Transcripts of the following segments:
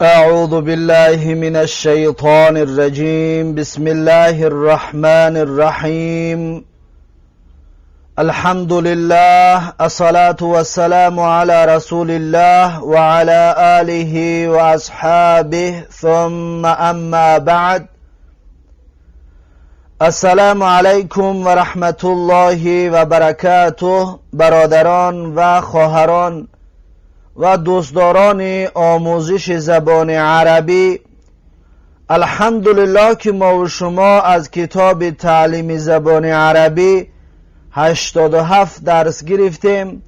أعوذ بالله من الشيطان الرجيم. بسم الله الرحمن الرحيم. الحمد لله، الصلاة والسلام على رسول الله وعلى آله وأصحابه، ثم أما بعد. السلام علیکم و رحمت الله و برکاته. برادران و خواهران و دوستداران آموزش زبان عربی، الحمدلله که ما و شما از کتاب تعلیم زبان عربی 87 درس گرفتیم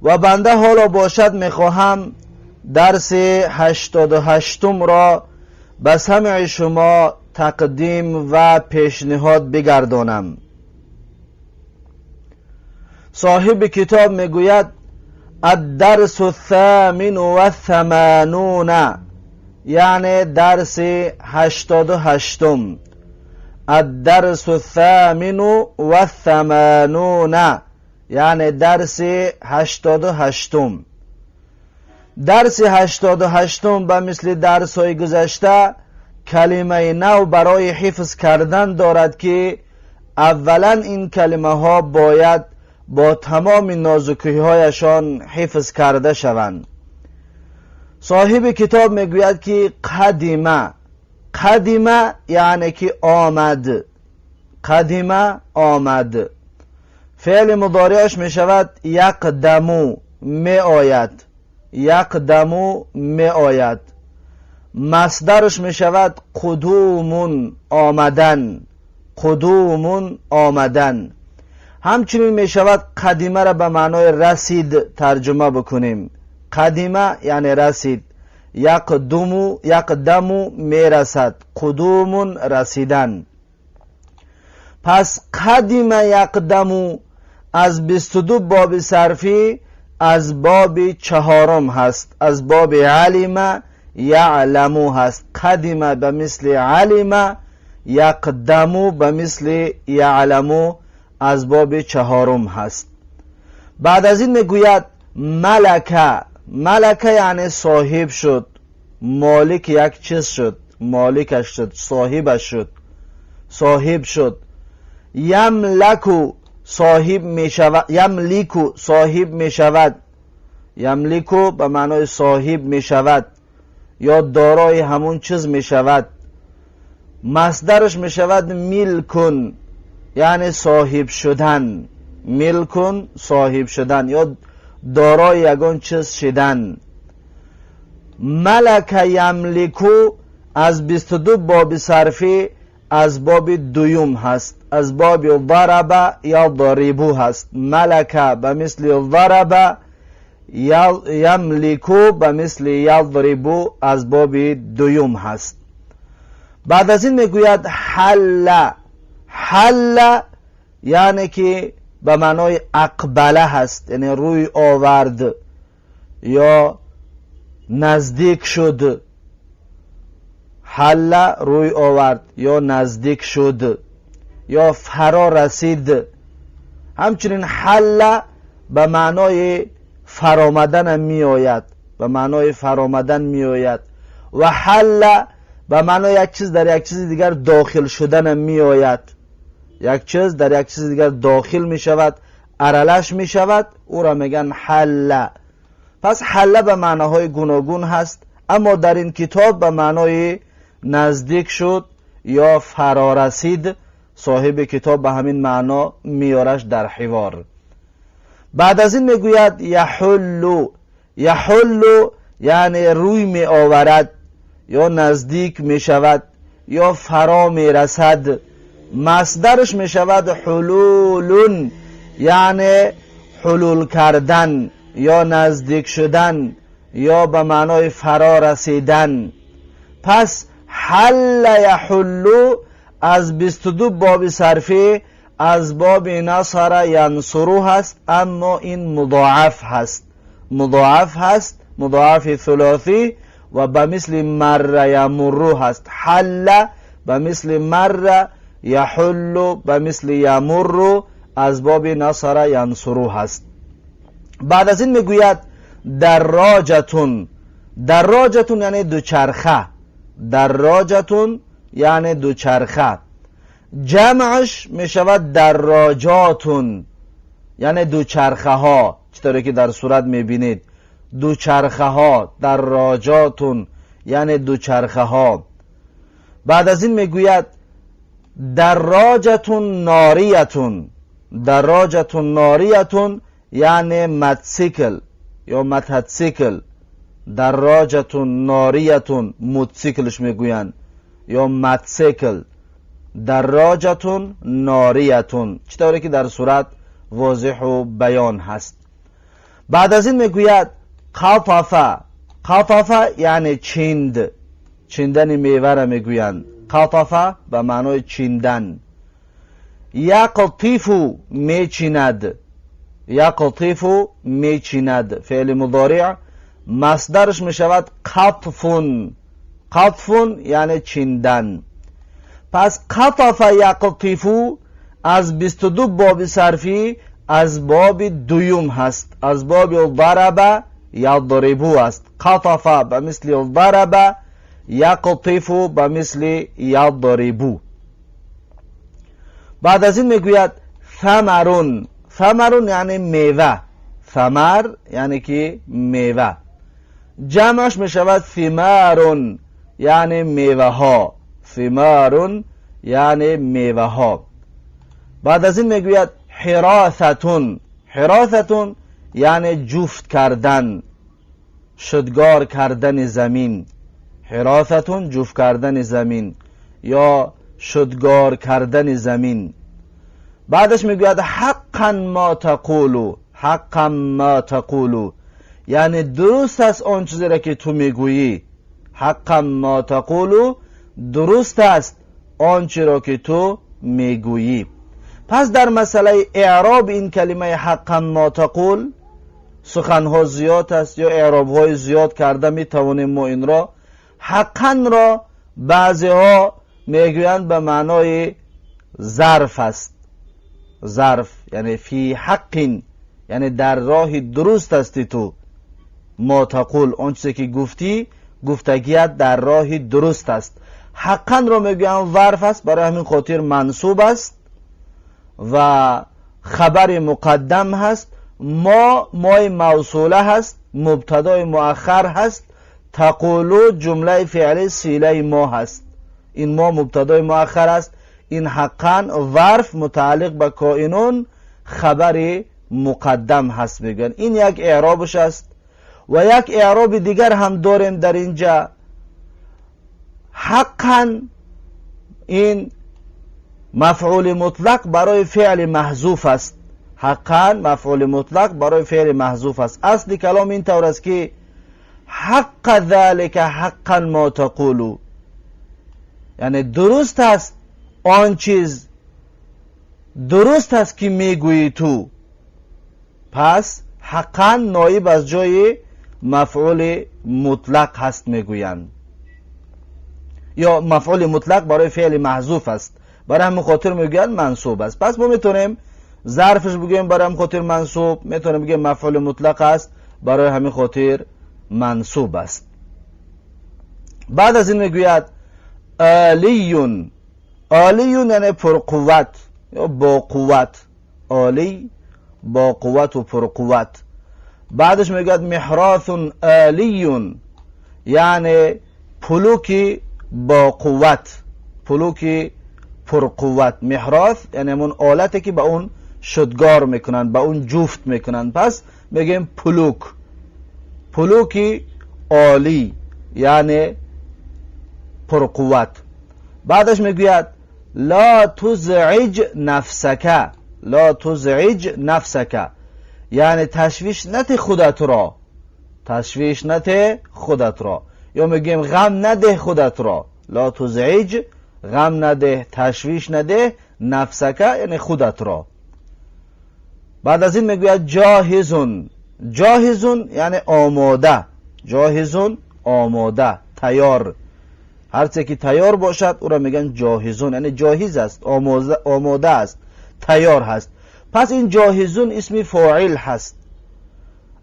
و بنده حالا باشد میخواهم درس 88 را به سمع شما تقدیم و پیشنهاد بگردانم. صاحب کتاب میگوید: الدرس الثامن والثمانون، یعنی درس 88. الدرس الثامن والثمانون یعنی درس 88. درس 88 به مثل درس های گذشته کلمه نو برای حفظ کردن دارد که اولا این کلمه ها باید با تمام نازکی هایشان حفظ کرده شوند. صاحب کتاب میگوید که قدم. قدم یعنی که آمد. قدم آمد. فعل مضارعش می شود یقدمو، می آید. یقدمو، می آید. مصدرش می شود قدوم، آمدن. قدوم، آمدن. همچنین می شود قدم را به معنای رسید ترجمه بکنیم. قدم یعنی رسید. یقدمو، یقدمو میرسد، قدوم رسیدن. پس قدم یقدمو از 22 باب صرفی از باب چهارم هست، از باب علم یعلمو هست. قدم به مثل علم، یقدمو به مثل یعلمو از باب چهارم هست. بعد از این میگوید ملک. ملک یعنی صاحب شد، مالک یک چیز شد، مالکش شد، صاحبش شد، صاحب شد. یملکو صاحب می شود. یملکو صاحب می شود. یملکو به معنای صاحب می شود یا دارای همون چیز می شود. مصدرش می شود ملکٌ، یعنی صاحب شدن. ملکٌ صاحب شدن یا دارای یگان چیز شدن. ملک یملکو از 22 باب صرفی از باب دویم هست، از باب ضرب یضربو هست. ملک به مثل ضرب، یملکو به مثل یضربو از باب دویم هست. بعد از این میگوید حل. حل یعنی که به معنای اقبله هست، یعنی روی آورد یا نزدیک شد. حل روی آورد یا نزدیک شد یا فرا رسید. همچنین حل به معنای فرامدن می آید، به معنای فرامدن می آید و حل به معنای یک چیز در یک چیز دیگر داخل شدن می آید. یک چیز در یک چیز دیگر داخل می شود، ارلش می شود، او را میگن حل. پس حل به معناهای گوناگون هست، اما در این کتاب به معنای نزدیک شد یا فرارسید، صاحب کتاب به همین معنا میارش در حوار. بعد از این میگوید یحل. یحل یعنی روی می آورد یا نزدیک می شود یا فرا می رسد. مصدرش می شود حلول، یعنی حلول کردن یا نزدیک شدن یا به معنای فرا رسیدن. پس حل یحل از 22 باب صرفی از باب نصر ینصرو هست، اما این مضاعف هست، مضاعف هست، مضاعف ثلاثی و به مثل مر یمرو هست. حل به مثل مر، یحل به مثل یمر از باب نصر ینصرو هست. بعد از این میگوید دراجة. دراجة یعنی دوچرخه، دراجة یعنی دوچرخه. جمعش میشود دراجات یعنی دوچرخه ها، چطوری که در صورت میبینید دوچرخه ها، دراجات یعنی دوچرخه ها. بعد از این میگوید دراجة ناریة، دراجة ناریة یعنی متسیکل یا متسیکل. دراجة ناریة موتسیکلش میگویند یا متسیکل. دراجة ناریة چطوری که در صورت واضح و بیان هست. بعد از این میگوید قطف. قطف یعنی چیند، چیندن میوه را میگویند. قطف به معنای چیندن. یقطف میچیند، یقطف میچیند، فعل مضارع. مصدرش میشود قطف. قطف یعنی چیندن. پس قطف یقطف از 22 باب صرفی از باب دوم هست، از باب ضرب یضرب است. قطف به مثل ضرب، یقطف به مثل یضرب. بعد از این میگوید ثمر. ثمر یعنی میوه، ثمر یعنی که میوه. جمعش میشود ثمار یعنی میوه ها، ثمار یعنی میوه ها. بعد از این میگوید حراثة. حراثة یعنی جفت کردن، شدگار کردن زمین. حراثة جفت کردن زمین یا شدگار کردن زمین. بعدش میگوید حقا ما تقول. حقا ما تقول یعنی درست است آن چیزی را که تو میگویی. حقا ما تقول درست است آنچه را که تو میگویی. پس در مسئله اعراب این کلمه حقا ما تقول سخنها زیاد است یا اعرابهای زیاد کرده میتوانیم ما این را. حقا را بعضی ها میگویند به معنای ظرف است، ظرف یعنی فی حق، یعنی در راه درست هستی تو. ما تقول آن چیزی که گفتی، گفتگیت در راه درست است. حقا را میگویند ظرف است، برای همین خاطر منصوب است و خبر مقدم هست. ما مای موصوله هست، مبتدای مؤخر هست. تقولو جمله فعلی صله ما هست، این ما مبتدای مؤخر است. این حقا ظرف متعلق به کائنون خبر مقدم هست میگن. این یک اعرابش است. و یک اعراب دیگر هم داریم در اینجا. حقا این مفعول مطلق برای فعل محذوف است. حقا مفعول مطلق برای فعل محذوف است. اصل کلام این طور است که حق ذلك حقا ما تقول، یعنی درست است آن چیز، درست است که میگویی تو. پس حقا نایب از جای مفعول مطلق هست میگویند، یا مفعول مطلق برای فعل محذوف است، برای همین خاطر میگویند منصوب است. پس ما میتونیم ظرفش بگوییم برای همین خاطر منصوب، میتونیم بگیم مفعول مطلق است، برای همین خاطر منصوب است. بعد از این میگوید عالی. عالی یعنی پرقوت یا با قوت. عالی با قوت و پرقوت. بعدش میگوید محراث عالی یعنی پلوکی با قوت، پلوکی پرقوت. محراث یعنی همون آلتی که به اون شدگار میکنن، به اون جفت میکنن. پس میگیم پلوک، پلوکی عالی یعنی پرقوت. بعدش میگوید لا تزعج نفسك. لا تزعج نفسك یعنی تشویش نده خودت را، تشویش نده خودت را، یا میگیم غم نده خودت را. لا تزعج غم نده، تشویش نده، نفسك یعنی خودت را. بعد از این میگوید جاهز. جاهز یعنی آماده، جاهز آماده، تیار. هر چه که تیار باشد او را میگن جاهز، یعنی جاهز است، آماده است، تیار هست. پس این جاهز اسم فاعل هست.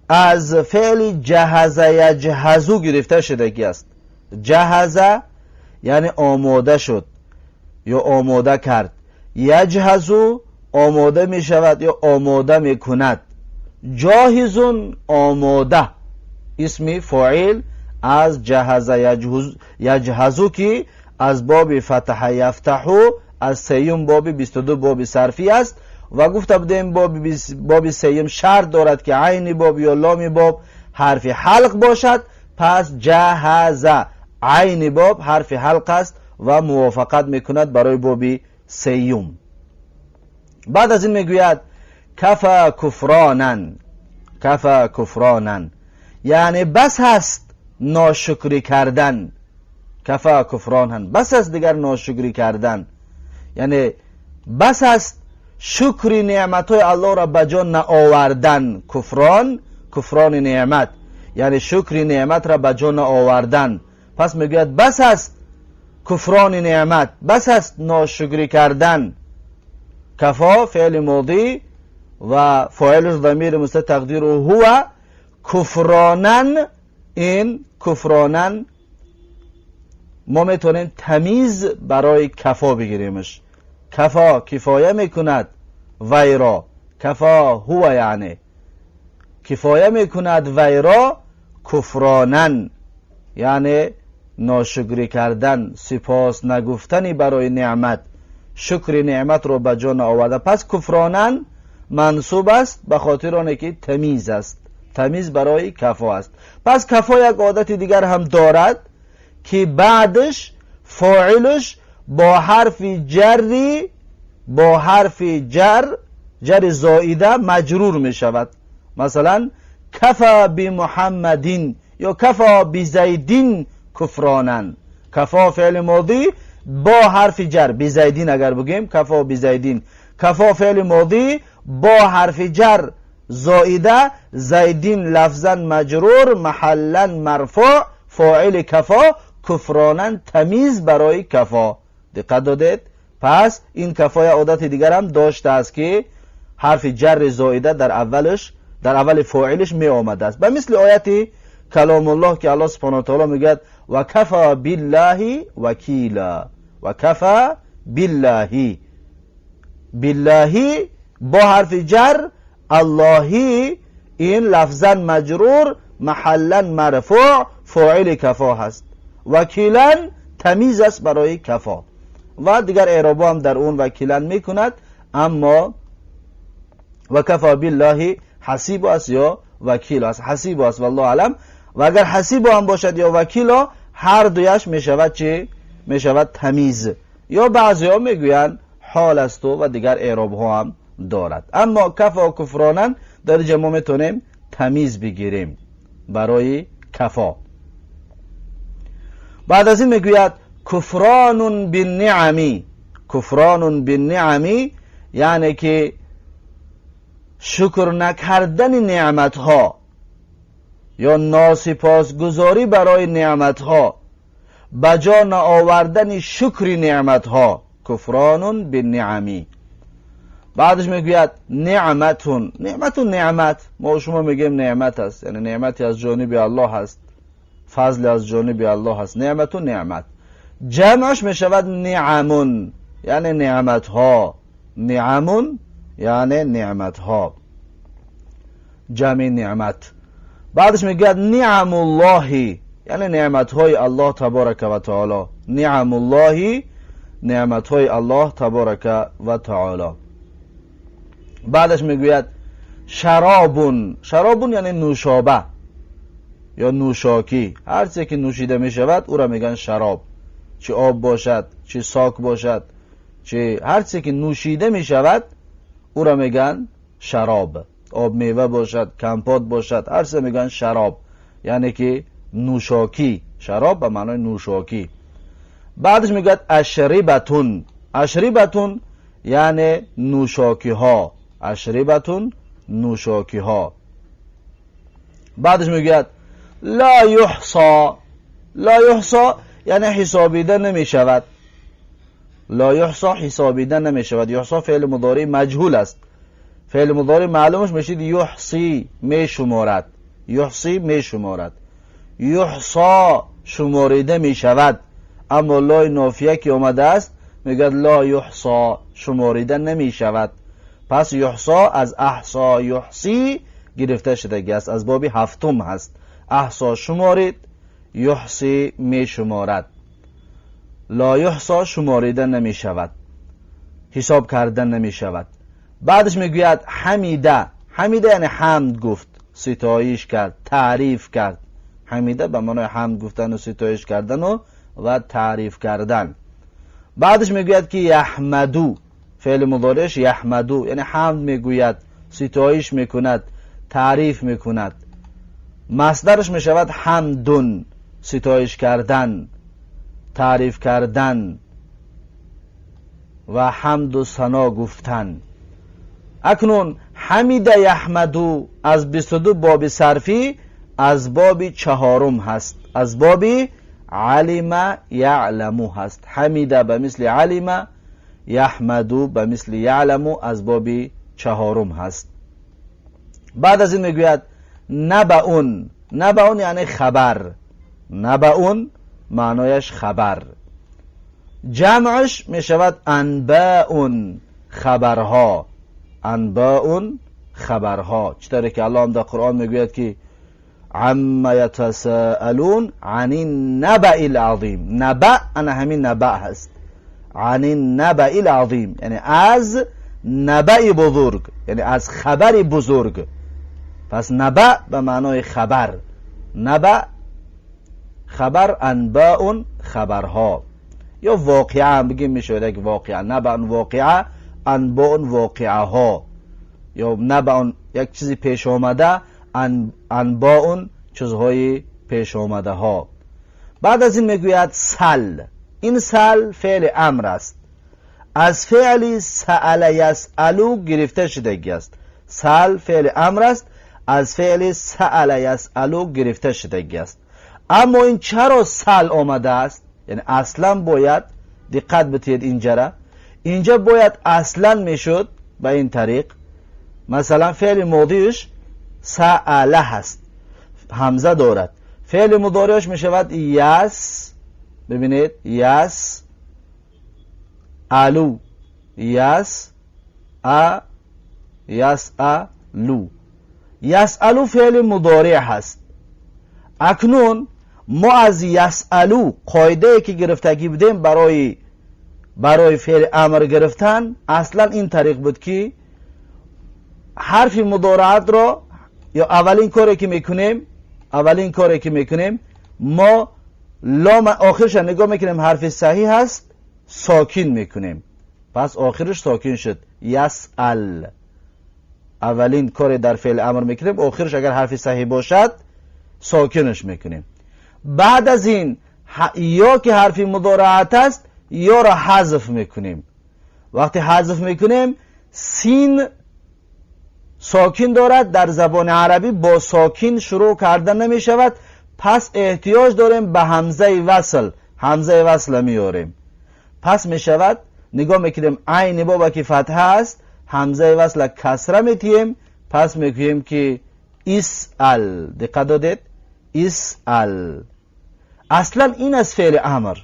از فعل جهز یجهزو گرفته شدگی است. جهز یعنی آماده شد یا آماده کرد، یجهزو آماده می شود یا آماده می کند، جاهزون آماده، اسم فاعل از جهز یجهزو که از باب فتح یفتحو از سیوم باب 22 باب صرفی است و گفته بودیم باب سیوم شرط دارد که عین باب یا لام باب حرف حلق باشد. پس جهز عین باب حرف حلق است و موافقت میکند برای باب سیوم. بعد از این میگوید کفا کفرانن، کفا کفرانن یعنی بس هست ناشکری کردن. کفا کفرانن بس است دیگر ناشکری کردن، یعنی بس است شکر نعمت‌های الله را به جا نآوردن. کفران، کفران نعمت، یعنی شکر نعمت را به جا نآوردن. پس میگوید بس است کفران نعمت، بس است ناشکری کردن. کفا فعل ماضی و فاعلش ضمیر مستتر تقدیر هو. کفرانن، این کفرانن ما میتونیم تمیز برای کفا بگیریمش. کفا کفایه میکند ویرا، کفا هو یعنی کفایه میکند ویرا. کفرانن یعنی ناشکری کردن، سپاس نگفتنی برای نعمت، شکر نعمت رو به جا نآورده. پس کفرانن منصوب است به خاطر آنکه که تمیز است، تمیز برای کفا است. پس کفا یک عادت دیگر هم دارد که بعدش فاعلش با حرف جری، با حرف جر، جر زائده مجرور می شود. مثلا کفا بمحمدین یا کفا بزیدین کفرانن. کفا فعل ماضی با حرف جر، بزیدین اگر بگیم کفا بزیدین، کفا فعل ماضی با حرف جر زائده، زیدین لفظا مجرور محلا مرفوع، فاعل کفا، کفرانن تمیز برای کفا. دقت دادید؟ پس این کفای عادت دیگر هم داشته است که حرف جر زائده در اولش، در اول فاعلش می آمده است. به مثل آیت کلام الله که الله سبحانه و تعالی میگوید و کفا بالله وکیلا. و کفا بالله، بالله با حرف جر، اللهی این لفظا مجرور محلا مرفوع، فاعل کفا هست. وکیلا تمیز است برای کفا و دیگر اعراب هم در اون وکیلا میکند. اما و کفا بالله حسیب است یا وکیل است، حسیب است والله اعلم. و اگر حسیب هم باشد یا وکیل، هر دویش میشود چی؟ میشود تمیز. یا بعضی ها میگویند حال است و دیگر اعراب ها هم دارد. اما کفا کفرانن در اینجا ما میتونیم تمیز بگیریم برای کفا. بعد از این میگوید کفران بالنعمی. کفران بالنعمی یعنی که شکر نکردن نعمت ها یا ناسپاسگزاری برای نعمت ها، بجا نآوردن شکر نعمت ها، کفران بالنعمی. بعدش میگوید نعمتون، نعمتون نعمت، ما شما میگیم نعمت است، یعنی نعمتی از جانب الله هست، فضل از جانب الله هست. نعمتون نعمت، جمعش میشود نعمون یعنی نعمت ها، نعمون یعنی نعمت ها، جمع نعمت. بعدش میگوید نعم الله یعنی نعمت های الله تبارک و تعالی، نعم الله نعمت های الله تبارک و تعالی. بعدش میگوید شرابون، شرابون یعنی نوشابه یا نوشاکی، هر چیزی که نوشیده میشود او را میگن شراب، چه آب باشد چه ساک باشد چه هر چیزی که نوشیده میشود او را میگن شراب. آب میوه باشد، کمپات باشد، هر چیزی میگن شراب، یعنی که نوشاکی، شراب به معنای نوشاکی. بعدش میگوید اشربتون، اشربتون یعنی نوشاکی ها، اشربتون نوشاکی ها. بعدش میگوید لا یحصا، لا یحصا یعنی حسابیده نمی شود. لا یحصا حسابیده نمی شود. یحصا فعل مضارع مجهول است، فعل مضارع معلومش میشید یحصی، می شمارد. یحصی میشمارد. یحصا شماریده میشود، اما لای نافیه که آمده است میگوید لا یحصا، شماریده نمیشود. پس یحصا از احصا یحصی گرفته شده است، از باب هفتم هست. احصا شمارید، یحصی میشمارد. لا یحصا شماریده نمیشود، حساب کردن نمیشود. بعدش میگوید حمیده. حمیده یعنی حمد گفت، ستایش کرد، تعریف کرد. حمیده به معنای حمد گفتن و ستایش کردن و تعریف کردن. بعدش میگوید که یحمدو، فعل مضارعش یحمدو یعنی حمد میگوید، ستایش میکند، تعریف میکند. مصدرش میشود حمدون، ستایش کردن، تعریف کردن و حمد و ثنا گفتن. اکنون حمید یحمدو از 22 باب صرفی از باب چهارم هست، از باب علم یعلمو هست. حمیده به مثل علم، یحمدو به مثل یعلمو از باب چهارم هست. بعد از این میگوید نبعون. نبعون یعنی خبر. نبعون معنایش خبر. جمعش میشود انباء، خبرها. انباء خبرها. چطوری که الله هم در قرآن میگوید که عم یتساءلون عن النبأ العظیم. نبأ انا همین نبأ هست. عن النبأ العظیم یعنی از نبأ بزرگ، یعنی از خبر بزرگ. پس نبأ به معنای خبر، نبأ خبر، انباء خبرها، یا واقعه هم بگیم میشه یک واقعه. نبأ واقعه، انباء واقعه ها، یا نبأ یک چیزی پیش آمده، انباء چیزهای پیش آمده ها. بعد از این میگوید سل. این سل فعل امر است، از فعل سأل یسألو گرفته شدگی است. سل فعل امر است، از فعل سأل یسألو گرفته شدگی است. اما این چرا سل آمده است؟ یعنی اصلا باید دقت بتید اینجا را، اینجا باید اصلا میشد به این طریق، مثلا فعل ماضیش سأله هست، همزه دارد. فعل مضارعش میشود یس، ببینید یس الو، یس ا، یس الو. یسالو فعل مضارع هست. اکنون ما از یسالو قاعده که گرفتگی بودیم برای فعل امر گرفتن، اصلا این طریق بود که حرف مضارعت را یا اولین کاری که میکنیم، اولین کاری که میکنیم ما لام آخرش نگاه میکنیم، حرف صحیح هست ساکن میکنیم، پس آخرش ساکن شد یسال. اولین کاری در فعل امر میکنیم، آخرش اگر حرف صحیح باشد ساکنش میکنیم. بعد از این یا که حرف مضارعت است یا را حذف میکنیم. وقتی حذف میکنیم سین ساکن دارد، در زبان عربی با ساکن شروع کردن نمیشود، پس احتیاج داریم به همزه وصل، همزه وصل میاریم. پس میشود نگاه میکنیم عین بابا که فتحه است، همزه وصل کسره میتیم، پس میگوییم که اسأل. دقت دادید؟ اسأل. اصلا این از فعل امر،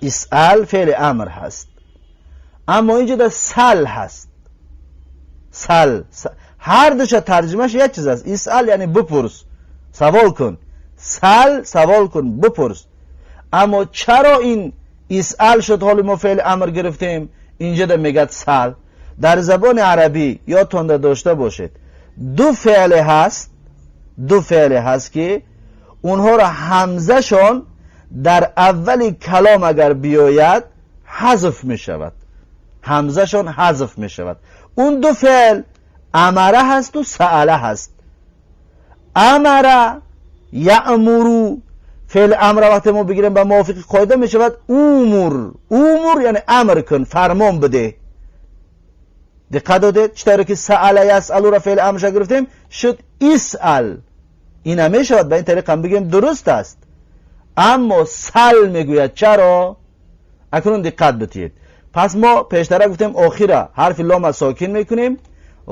اسأل فعل امر هست، اما اینجا در سل هست. سل هر دوش ترجمهش یک چیز است. اسأل یعنی بپرس، سوال کن. سل سوال کن، بپرس. اما چرا این اسأل شد؟ حالا ما فعل امر گرفتیم، اینجا در میگد سل. در زبان عربی یادتان داشته باشید دو فعل هست، دو فعل هست که اونها را همزه شان در اول کلام اگر بیاید حذف می شود، همزه شان حذف می شود. اون دو فعل امره هست و سأله هست. امره یأمرو، فعل امر وقتی ما بگیریم به موافق قاعده می شود اومر. اومر یعنی امر کن، فرمان بده. دقت دادید؟ چطوری که سأل یسألو را فعل امرش گرفتیم شد اسأل. این هم می شود به این طریق هم بگیم درست است، اما سل میگوید. چرا؟ اکنون دقت بتید. پس ما پیشتره گفتیم آخیره حرف لام ساکن میکنیم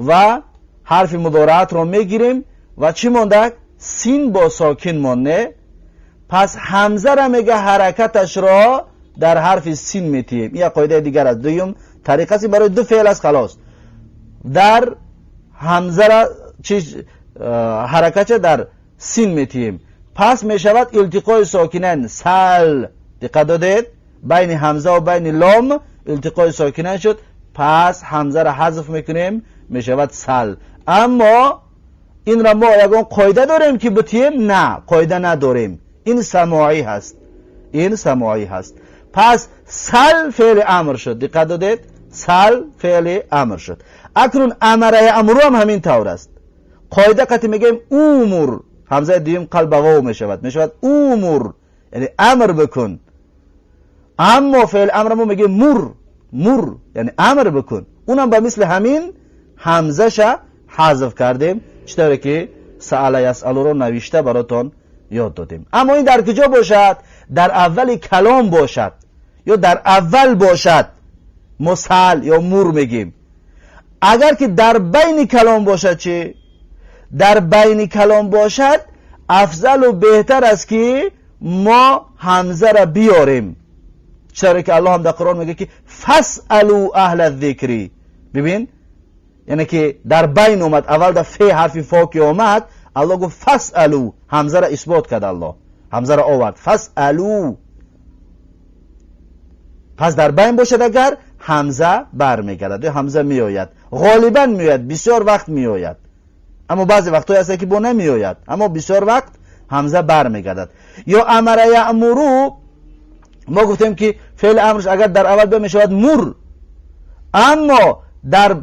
و حرف مضارعت را میگیریم و چی مونده؟ سین با ساکن مانده. پس همزه را میگه حرکتش را در حرف سین میتیم. این قاعده دیگر است. دوم طریقه است برای دو فعل است خلاص. در همزه را چی حرکت در سین میتیم. پس میشود التقای ساکنین سل. دقت دادید؟ بین همزه و بین لام التقای ساکنین شد، پس همزه را حذف میکنیم میشود سل. اما این را ما یگان قاعده داریم که بتیم؟ نه، قاعده نداریم. این سماعی هست، این سماعی هست. پس سل فعل امر شد. دقت دادید؟ سل فعل امر شد. اکنون امره یأمرو هم همین طور است. قاعده قطعی میگیم اومر، همزه دوم قلب واو میشود، میشود اومر، یعنی امر بکن. اما فعل امر ما میگیم مر، مر یعنی امر بکن. اونم به مثل همین همزه شه حذف کردیم، چطوری که سأل یسأل رو نوشته براتون یاد دادیم. اما این در کجا باشد؟ در اول کلام باشد یا در اول باشد مسل یا مور میگیم. اگر که در بین کلام باشد چی؟ در بین کلام باشد افضل و بهتر است که ما همزه را بیاریم، چرا که الله هم در قرآن میگه که فاسألوا اهل الذکر. ببین یعنی که در بین اومد، اول در ف حرف فا که اومد الله گفت فاسألوا، همزه را اثبات کرد، الله همزه را آورد فاسألوا. پس در بین باشد اگر همزه برمیگردد، همزه میآید، غالبا میآید، بسیار وقت میآید، اما بعضی وقت‌ها هست که با نمیآید، اما بسیار وقت همزه برمیگردد. یا امر یأمرو، ما گفتیم که فعل امرش اگر در اول بیاد میشود مر، اما در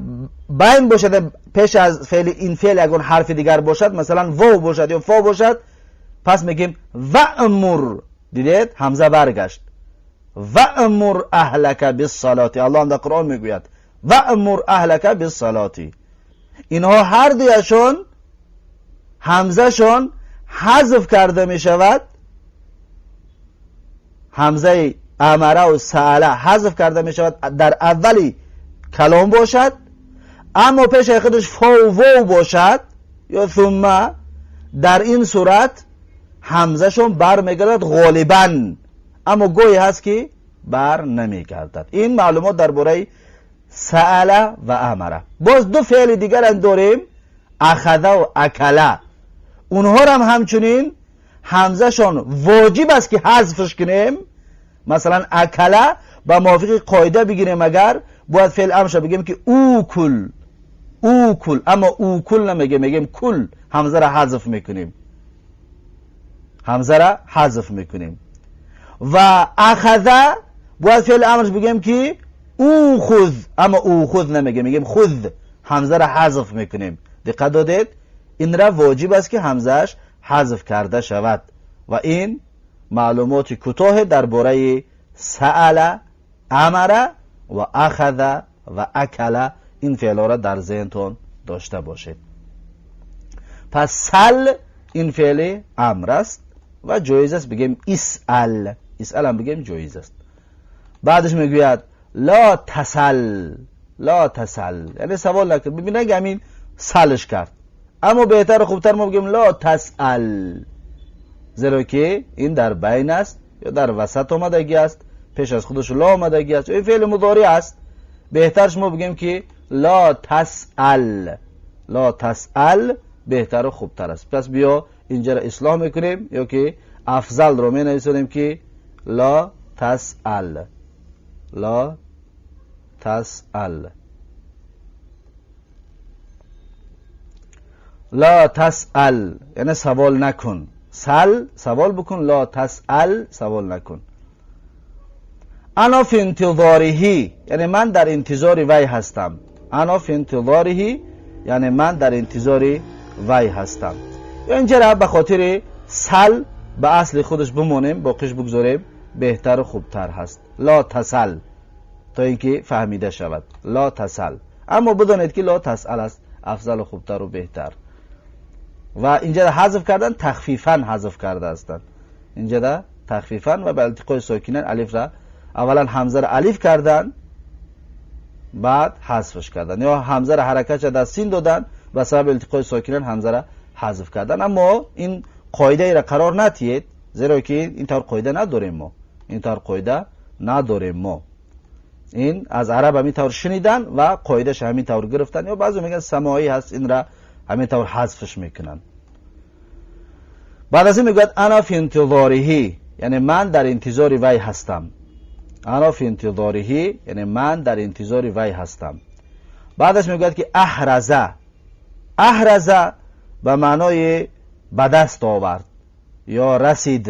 بین باشد پیش از فعل این فعل اگر حرف دیگر باشد، مثلا واو باشد یا فا باشد، پس میگیم وأمر. دیدید همزه برگشت. وأمر اهلک بالصلاة، الله هم در قرآن میگوید وأمر اهلک بالصلاة. اینها هر دویشون همزه شون حذف کرده میشود، همزه امره و سأله حذف کرده میشود در اولی کلام باشد، اما پیش خودش فا و واو باشد یا ثم، در این صورت همزه شون بر میگردد غالبا، اما گویی هست که بر نمیگردد. این معلومات درباره سأله و امره. باز دو فعل دیگر هم داریم، اخذ و اکله. اونها هم همچنین همزه شون واجب است که حذفش کنیم. مثلا اکله با موافق قاعده بگیریم، اگر باید فعل امرش بگیم که اوکل، اوکل، اما اوکل نمیگیم، میگیم کل، همزه را حذف میکنیم، همزه را حذف میکنیم. و اخذ باید فعل امرش بگیم که اوخذ، اما اوخذ نمیگیم، میگیم خذ، همزه را حذف میکنیم. دقت دادید؟ این را واجب است که همزهش حذف کرده شود. و این معلومات کوتاه درباره سأل، امر و اخذ و اکل، این فعل‌ها را در ذهنتون داشته باشید. پس سل این فعل امر است و جایز است بگیم اسأل، اسأل هم بگیم جایز است. بعدش میگوید لا تسل، لا تسل یعنی سوال نکن. ببینید همین سلش کرد، اما بهتر و خوبتر ما بگیم لا تسأل، زیرا که این در بین است یا در وسط آمدگی است، پیش از خودش لا آمدگی است، این فعل مضارع است. بهترش ما بگیم که لا تسأل، لا تسأل بهتر و خوبتر است. پس بیا اینجا را اصلاح میکنیم یا که افضل رو می نویسیم که لا تسأل، لا تسأل، لا تسأل یعنی سوال نکن، سل سوال بکن، لا تسأل سوال نکن. انا فی انتظاره یعنی من در انتظار وی هستم. انا فی انتظاره یعنی من در انتظار وی هستم. یا اینجا را به خاطر سل به اصل خودش بمانیم، باقیش بگذاریم، بهتر و خوبتر هست. لا تسل تا اینکه فهمیده شود لا تسل، اما بدانید که لا تسأل است افضل و خوبتر و بهتر. و اینجا حذف کردن تخفیفا حذف کرده هستند، اینجا تخفیفا و به التقای ساکنین الف را اولا همزه را الف کردن بعد حذفش کردن، یا همزه را حرکت در سین دادن و سبب التقای ساکنین همزه را ҳазф кардан. Аммо ин қоидаеро қарор натиҳед, зеро ки ин тавр қоида надорем мо, ин тавр қоида надорем мо. Ин аз араб ҳамин тавр шунидан ва қоидааш ҳамин тавр гирифтан, ё баъзе мегӯянд самоӣ ҳаст, инро ҳамин тавр ҳазфаш мекунанд. Баъд аз ин мегӯяд ана фи интизориҳи, яъне ман дар интизори вай ҳастам. Ана фи интизориҳи, яъне ман дар интизори вай ҳастам. Баъдаш мегӯяд ки аҳраза. Аҳраза ба маънои ба даст овард ё расид,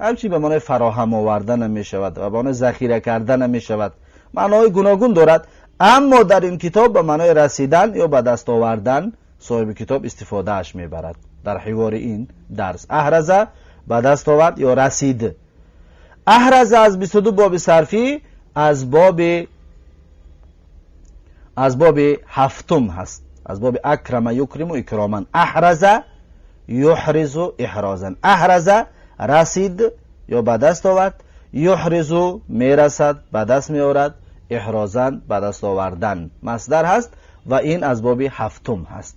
ҳамчунин ба маънои фароҳам овардан мешавад ва ба маънои захира кардан мешавад. Маъноҳои гуногун дорад, аммо дар ин китоб ба маънои расидан ё ба даст овардан соҳиби китоб истифодааш мебарад дар ҳивори ин дарс. Аҳраза ба даст овард ё расид. Аҳраза аз 22 боби сарфӣ аз боби ҳафтум ҳаст, аз боби акрама юкриму икроман. Аҳраза юҳризу иҳрозан. Аҳраза расид ё ба даст овард, юҳризу мерасад, ба даст меорад, иҳрозан ба даст овардан масдар ҳаст ва ин аз боби ҳафтум ҳаст.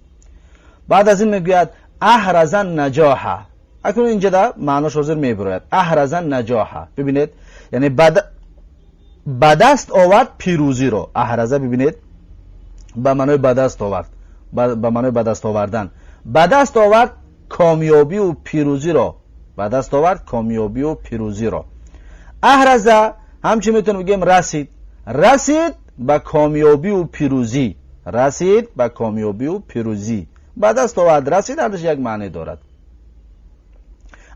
Баъд аз ин мегӯяд аҳраза наҷоҳа. Акнун инҷода маънош ҳозир мебирояд. Аҳраза наҷоҳа, бибинед, яъне ба даст овард пирӯзиро. Аҳраза, бибинед, ба маънои ба даст овард, ба маънои ба даст овардан, ба даст овард комёбиву пирӯзиро, ба даст овард комёбиву пирӯзиро. Аҳраза ҳамчун метавонем бигӯем расид, расид ба комёбиву пирӯзӣ, расид ба комёбиву пирӯзӣ, ба даст овард, расид, ҳардаш як маъне дорад,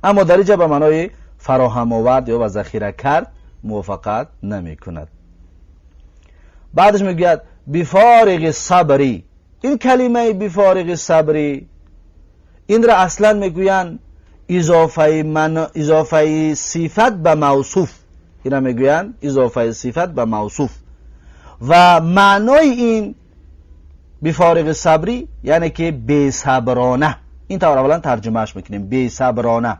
аммо дар инҷа ба маънои фароҳам овард ё ба захира кард мувофиқат намекунад. Баъдаш мегӯяд бифориғи сабри. Ин калимаи бифориғи сабри, инро аслан мегӯянд изофаи сифат ба мавсуф. Инро мегӯянд изофаи сифат ба мавсуф ва маънои ин бифориғи сабри, яъне ки бесаброна. Ин тавр аввалан тарҷумааш мекунем, бесаброна.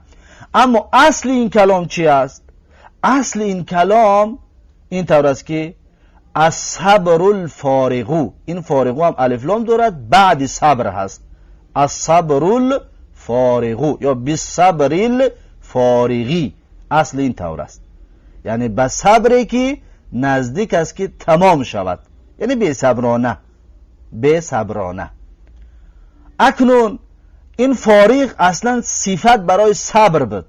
Аммо асли ин калом чи аст? Асли ин калом ин тавр аст, ки ассабру лфориғу. Ин фориғу ҳам алифлом дорад, баъди сабр ҳаст. Ассабру лфориғу ё бисабри лфориғӣ, асли ин тавр аст, яъне ба сабре ки наздик аст ки тамом шавад, яъне бесаброна, бесаброна. Акнун ин фориғ аслан сифат барои сабр буд.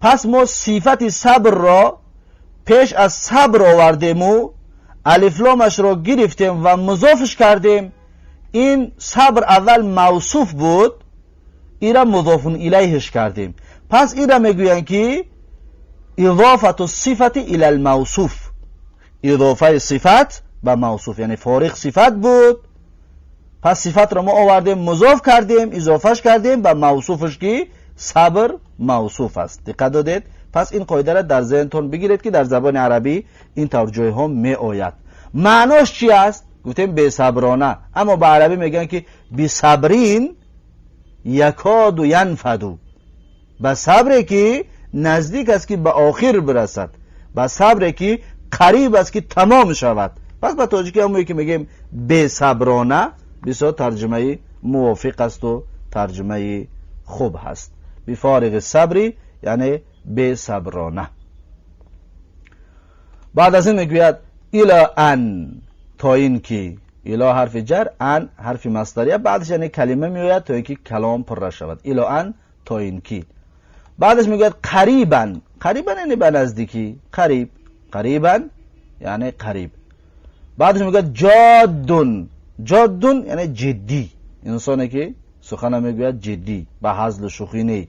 Пас мо сифати сабрро пеш аз сабр овардему, алифломашро гирифтем ва музофш кардем. Ин сабр аввал мавсуф буд, ира музофун илайҳиш кардем. Пас ира мегӯянд ки изофату сифати ила лмавсуф, изофаи сифат ба мавсуф, яъне фориғ сифат буд. Пас сифатро мо овардем, музоф кардем, изофаш кардем ба мавсуфаш, ки сабр мавсуф аст. Диққат додед? Пас ин қоидаро дар зеҳнтон бигиред, ки дар забони арабӣ ин тавр ҷойҳо меояд. Маънош чи аст? Гуфтем бесаброна, аммо ба арабӣ мегӯянд, ки бисабрин якоду янфаду, ба сабре ки наздик аст ки ба охир бирасад, ба сабре ки қариб аст ки тамом шавад. Пас ба тоҷикӣ ҳамое ки мегӯем бесаброна, бисёр тарҷумаи мувофиқ асту тарҷумаи хуб ҳаст. Бифориғи сабри, яъне бесаброна. Баъд аз ин мегӯяд ило ан, то ин ки. Ило ҳарфи ҷар, ан ҳарфи масдария, баъдаш яъне калима меояд, то ин ки калом пурра шавад. Ило ан, то ин ки. Баъдаш мегӯяд қарибан. Қарибан яъне ба наздикӣ, қариб, қарибан яъне қариб. Баъдаш мегӯяд ҷоддун. Ҷоддун яъне ҷиддӣ, инсоне ки сухана мегӯяд ҷиддӣ, ба ҳазлу шӯхӣ не,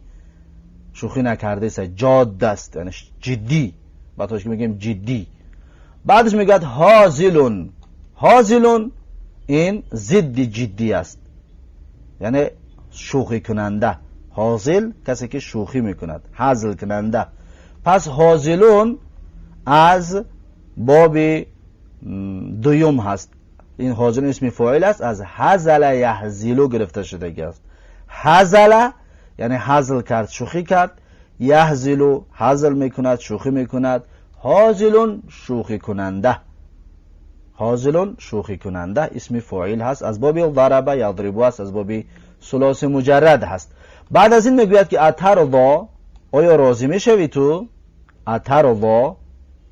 шӯхӣ накардеса, ҷодд аст, яъне ҷиддӣ, ба тоҷикӣ мегӯем ҷиддӣ. Баъдаш мегӯяд ҳозилун. Ҳозилун ин зидди ҷиддӣ аст, яъне шӯхӣ кунанда. Ҳозил касе ки шӯхӣ мекунад, ҳазл кунанда. Пас ҳозилун аз боби дуюм ҳаст. Ин ҳозилун исми фоил аст, аз ҳазала яҳзилу гирифта шудагӣ аст. Ҳазала яъне ҳазл кард, шӯхӣ кард, яҳзилу ҳазл мекунад, шӯхӣ мекунад. Ҳозилун шӯхӣ кунанда, ҳозилун шӯхӣ кунанда, исми фоил ҳаст, аз боби зараба ядрибу аст, аз боби ثلاثی مجرد هست. بعد از این میگوید که اترضا، آیا راضی میشوی تو؟ اترضا،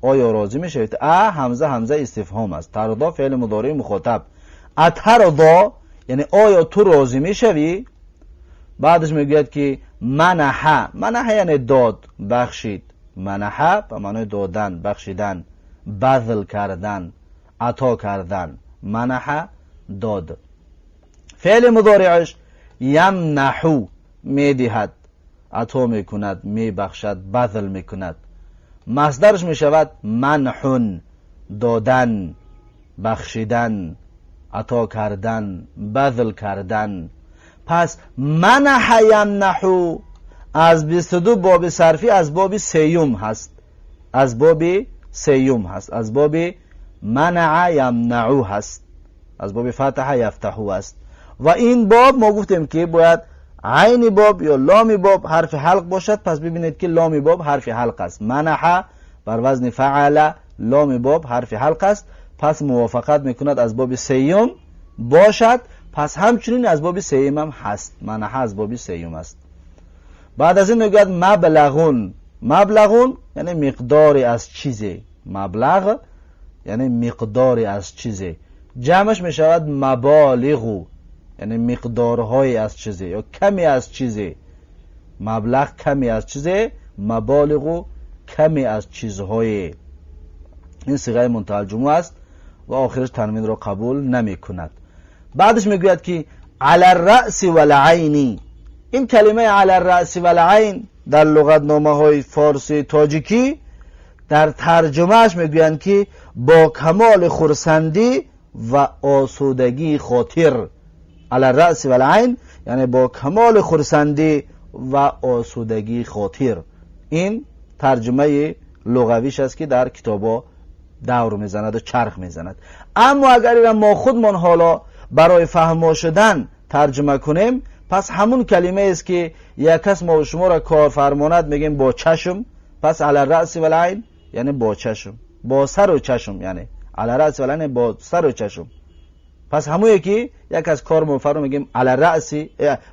آیا راضی میشوی تو؟ ا همزه همزه استفهام است، ترضا فعل مضارع مخاطب. اترضا یعنی آیا تو راضی میشوی؟ بعدش میگوید که منح، منح یعنی داد، بخشید. منح به معنای دادن، بخشیدن، بذل کردن، عطا کردن. منح داد. فعل مضارعش یمنحو، میدهد، عطا میکند، میبخشد، بذل میکند. مصدرش میشود منحون، دادن، بخشیدن، عطا کردن، بذل کردن. پس منح یمنحو از 22 باب صرفی از باب سیوم هست، از باب سیوم هست، از باب منع یمنعو هست، از باب فتح یفتحو است. و این باب ما گفتیم که باید عین باب یا لام باب حرف حلق باشد. پس ببینید که لام باب حرف حلق است. منح بر وزن فعل، لام باب حرف حلق است، پس موافقت میکند از باب سیوم باشد. پس همچنین از باب سیوم هم هست، منح از باب سیوم است. بعد از این میگوید مبلغون. مبلغون یعنی مقداری از چیزی، مبلغ یعنی مقداری از چیزی، جمعش میشود مبالغ، یعنی مقدارهای از چیزی یا کمی از چیزی. مبلغ کمی از چیزی، مبالغ کمی از چیزهای. این صیغه منتهی الجموع است و آخرش تنوین را قبول نمی کند. بعدش میگوید که علی الرأس والعین. این کلمه علی الرأس والعین در لغتنامه های فارسی تاجیکی در ترجمهش میگویند که با کمال خرسندی و آسودگی خاطر. علی الرأس والعین یعنی با کمال خرسندی و آسودگی خاطر. این ترجمه لغویش است که در کتابا دور میزند و چرخ میزند. اما اگر این ما خودمان حالا برای فهم شدن ترجمه کنیم، پس همون کلمه است که یک کس ما و شما را کار فرماند میگیم با چشم. پس علی الرأس والعین یعنی با چشم، با سر و چشم، یعنی علی الرأس والعین با سر و چشم. پس همون یکی یک از کار منفر میگیم علی الرأس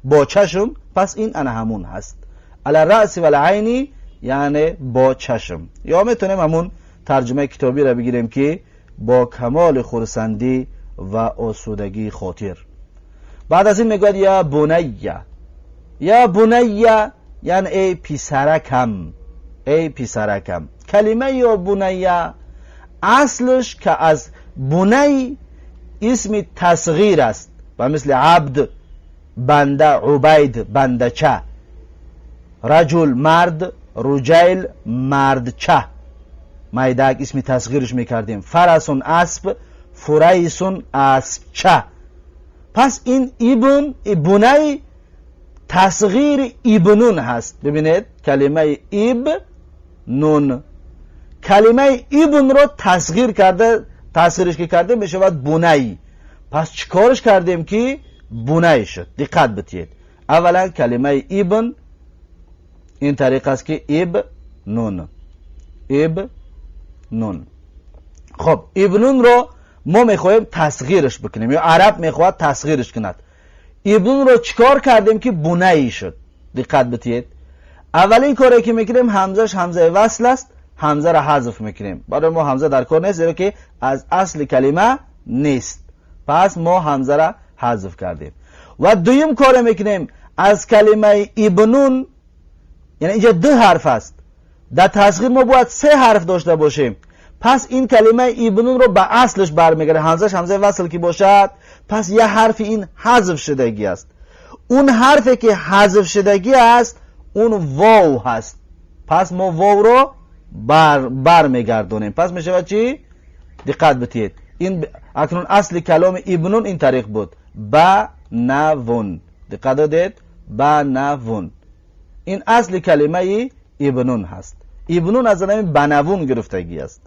با چشم، پس این انا همون هست. علی الرأس والعین یعنی با چشم. یا میتونیم همون ترجمه کتابی را بگیریم که با کمال خرسندی و آسودگی خاطر. بعد از این میگوید یا بنی. یا بنی یعنی ای پسرکم، ای پسرکم. کلمه یا بنی اصلش که از بنی اسم تصغیر است و مثل عبد بنده، عبید بندچه، رجل مرد، رجیل مردچه، مایدک اسم تصغیرش میکردیم، فرسون اسب، فریسون اسبچه. پس این ابن بنی تصغیر ابنون هست. ببینید کلمه اب نون، کلمه ابن رو تصغیر کرده، تصغیرش که کرده میشود بنی. پس چیکارش کردیم که بنی شد؟ دقت بتید. اولا کلمه ابن این طریق است که اب نون، اب نون. خب ابنون رو ما میخواهیم تصغیرش بکنیم یا عرب میخواهد تصغیرش کند. ابنون رو چیکار کردیم که بنی شد؟ دقت بتید. اولین کاری که میکنیم همزهش همزه وصل است، همزه را حذف میکنیم. برای ما همزه در کار نیست زیرا که از اصل کلمه نیست، پس ما همزه را حذف کردیم. و دویم کار میکنیم از کلمه ابنون، یعنی اینجا دو حرف است، در تصغیر ما باید سه حرف داشته باشیم. پس این کلمه ابنون رو به اصلش برمیگرده، همزهش همزه وصل که باشد، پس یه حرف این حذف شدگی است. اون حرفی که حذف شدگی است اون واو هست، پس ما واو رو بر میگردونیم. پس میشود چی؟ دقت بتید. این اکنون اصل کلام ابنون این طریق بود، با نون. دقت دادید؟ با نون. این اصل کلمه ابنون هست. ابنون از همین بنوون گرفتگی است،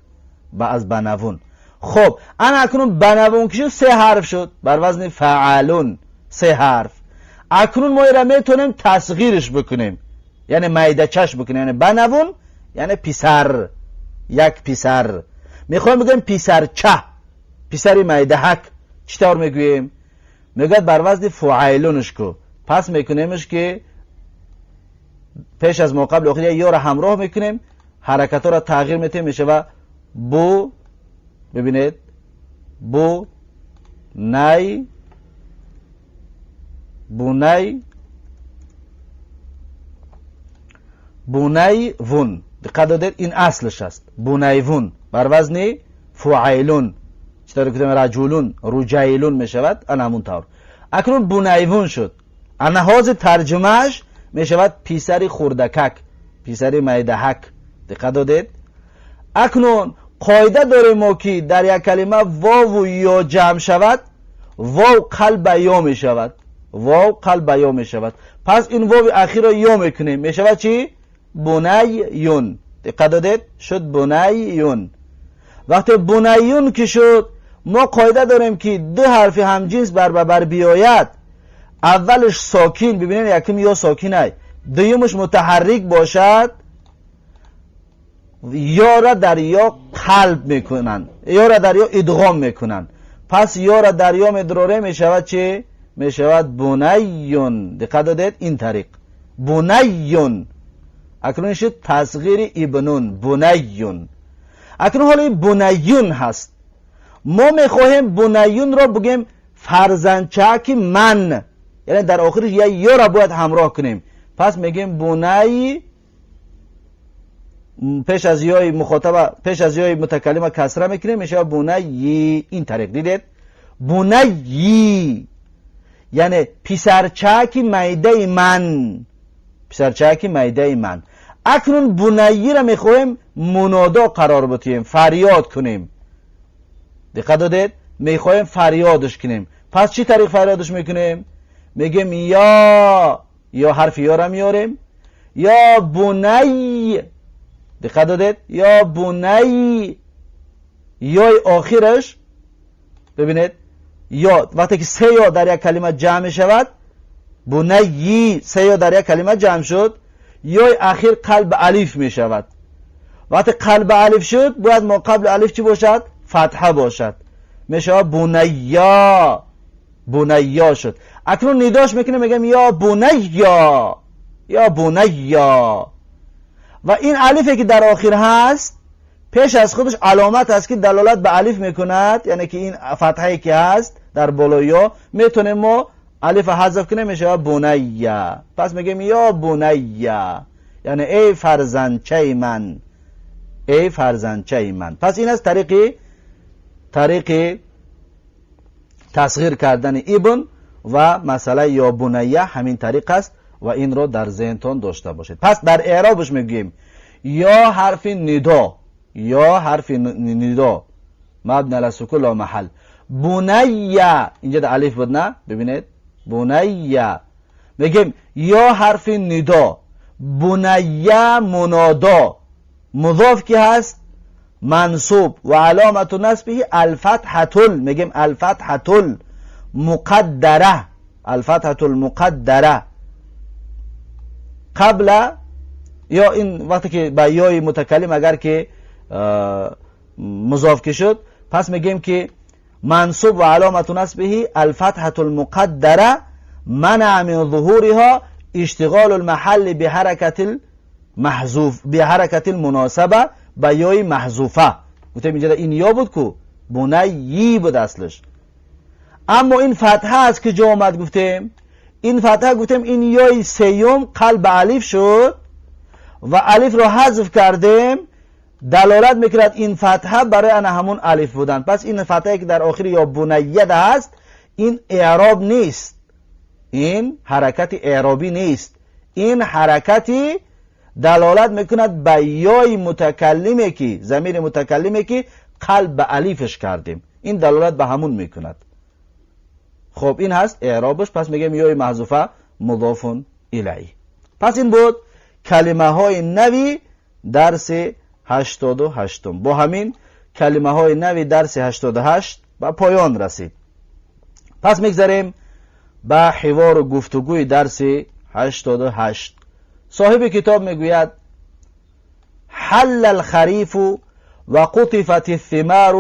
با از بنوون. خب انا اکنون بنوون که شد سه حرف شد، بر وزن فعلون سه حرف. اکنون ما را میتونیم تصغیرش بکنیم، یعنی میده چش بکنیم، یعنی بنوون یعنی پسر، یک پسر. میخوایم بگیم پسرچه، پسر میدهک. چطور میگوییم؟ میگوید بر وزن فعیلونش کو، پس میکنیمش که پیش از ما قبل آخر یا را همراه میکنیم، حرکت ها را تغییر میتیم، میشه و بو، ببینید بو نی بونی بونیون. دقت دادید این اصلش است، بونیون بر وزن فعیلون، چطور که رجولون رجیلون میشود، انا همون طور. اکنون بونیون شد، انا حاضر ترجمهش میشود پیسری خوردکک، پیسری میدهک. دقت دادید؟ اکنون قاعده داریم ما که در یک کلمه واو و یا جمع شود، واو قلب یا میشود، واو قلب یا میشود. پس این واو اخیر را یا میکنیم، میشود چی؟ بنیون. دقت دادید؟ شد بنیون. وقتی بنیون که شد، ما قاعده داریم که دو حرف همجنس بر بر بیاید، اولش ساکین، ببینید یکم یا ساکینه، دویمش متحرک باشد، یا را در یا قلب میکنن، یا را در یا ادغام میکنن. پس یا را در یا مدراره میشود چی؟ میشود بنیون. دقت دادید؟ این طریق بنیون. اکنون شد تصغیر ابنون، بنیون. اکنون حالا بنیون هست، ما میخواهیم بنیون را بگیم فرزندچک من، یعنی در آخرش یا را باید همراه کنیم. پس میگیم بنی، پیش از یای مخاطب، پیش از یای متکلم کسره میکنیم، میشه بنی. این طریق دیدید؟ بنی یعنی پسرچک میده من، پسرچک میده من. اکنون بنی را میخواهیم منادا قرار بدیم، فریاد کنیم. دقت دادید؟ میخواهیم فریادش کنیم. پس چی طریق فریادش میکنیم؟ میگیم یا حرف یا را میاریم، یا بنی. دقت دادید؟ یا بنی، یای آخرش ببینید، یا وقتی که سه یا در یک کلمه جمع شود، بنی سه یا در یک کلمه جمع شد، یای اخیر قلب الف می شود. وقتی قلب الف شد، باید ما قبل الف چی باشد؟ فتحه باشد، می شود بنیا. بنیا شد. اکنون نداش میکنیم، میگم یا بنیا، یا بنیا. و این الفی که در آخر هست پیش از خودش علامت است که دلالت به الف میکند، یعنی که این فتحه که هست در بالای میتونیم ما الف حذف کنیم، میشه بنیا. پس میگیم یا بنیا، یعنی ای فرزندچه من، ای فرزندچه من. پس این از طریق تصغیر کردن ابن و مسئله یا بنیا همین طریق است و این رو در ذهنتان داشته باشید. پس در اعرابش میگیم یا حرف ندا، یا حرف ندا مبنی علی سکون لا محل. بنیا اینجا در الف بود نه؟ ببینید بنیا، میگیم یا حرف ندا، بنیا منادا، مضاف که هست منصوب و علامت نصبه الفتحة، میگیم الفتحة المقدره، الفتحة المقدره قبل یا این وقتی که با یای متکلم اگر که مضاف که شد، پس میگیم که منصوب و علامت نصبه الفتحة المقدره منع من ظهورها اشتغال المحل بحرکت المحذوف، بحرکت المناسبه با یای محذوفه. گفتیم اینجا این یا بود کو بنیی بود اصلش، اما این فتحه است که جا آمد، گفتیم این فتحه، گفتیم این یای سیوم قلب الف شد و الف را حذف کردیم، دلالت میکرد این فتحه برای انا همون الف بودن. پس این فتحه که در آخر یا بنیه هست، این اعراب نیست، این حرکت اعرابی نیست، این حرکتی دلالت میکند به یای متکلمه که ضمیر متکلمه که قلب به الفش کردیم، این دلالت به همون میکند. خب این هست اعرابش. پس میگیم یای محذوفه مضاف الیه. پس این بود کلمه های نوی درس 88. با همین کلمه های نوی درس 88 به پایان رسید. پس میگذریم به حوار و گفتگوی درس 88. صاحب کتاب میگوید حل الخریف و قطفت الثمار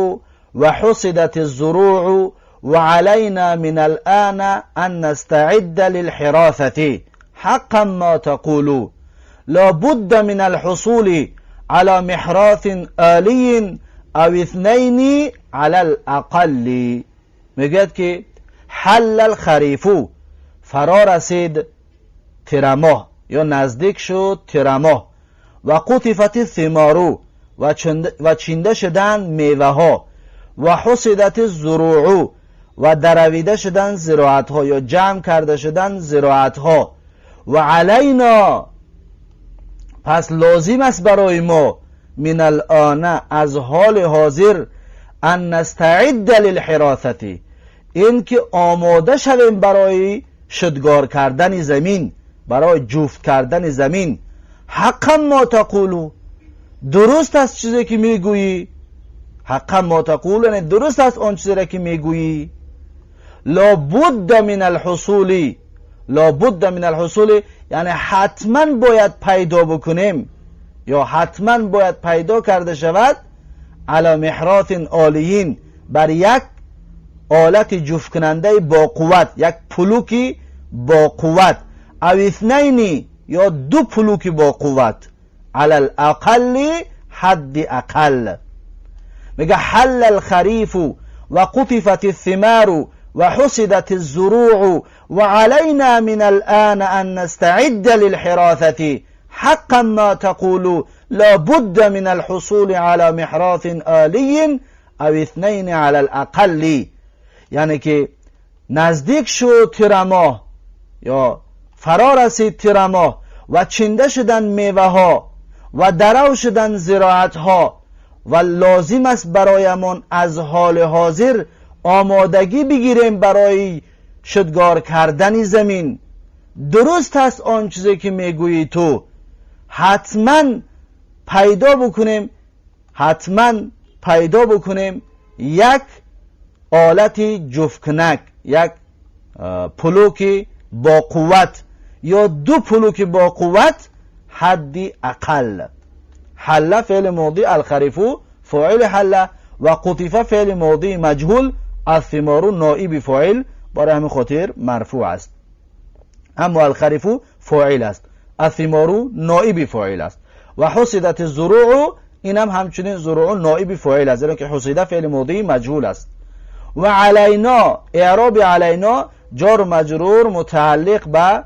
و حصدت الزروع وعلينا من الآن أن نستعد للحراثة حقا ما تقول لا بد من الحصول على محراث آلي أو اثنين على الأقل. میگوید که حل الخریف، فرا رسید تیرماه یا نزدیک شد تیرماه، و قطفت الثمار و چینده شدن میوه ها، و حصدت الزروع و درویده شدن زراعت ها یا جمع کرده شدن زراعت ها، و علینا پس لازم است برای ما من الان از حال حاضر ان نستعد للحراثة اینکه آماده شویم برای شدگار کردن زمین، برای جفت کردن زمین. حقا ما تقولو، درست است چیزی که میگویی. حقا ما تقول یعنی درست است آن چیزی را که میگویی. لا بد من الحصول، لا بد من الحصول یعنی حتما باید پیدا بکنیم یا حتما باید پیدا کرده شود علی محراث آلیین، بر یک آلت جفت کننده با قوت، یک پلوکی با قوت، او اثنین یا دو پلوکی با قوت، علی الاقل حد اقل. میگه حل الخریف و قطفت الثمار و حصدت الزروع و علینا من الآن ان نستعد للحراثة حقا ما تقول لا بد من الحصول على محراث آلی او اثنین على الاقل. یعنی که نزدیک شد تیرماه یا فرا رسید تیرماه و چینده شدن میوه ها و درو شدن زراعت ها و لازم است برایمان از حال حاضر آمادگی بگیریم برای شدگار کردن زمین. درست است آن چیزی که میگویی تو، حتما پیدا بکنیم، حتما پیدا بکنیم یک آلت جفتکنک، یک پلوک با قوت یا دو پلوک با قوت حد اقل. حل فعل ماضی، الخریف فاعل حل و قطف فعل ماضی مجهول، الثمار نائب فاعل، برای همین خاطر مرفوع است. اما الخریف فاعل است، الثمار نائب فاعل است و حصدت الزروع اینم همچنین زروع نائب فاعل است، زیرا که حصیده فعل ماضی مجهول است. و علینا اعراب علینا جار مجرور متعلق به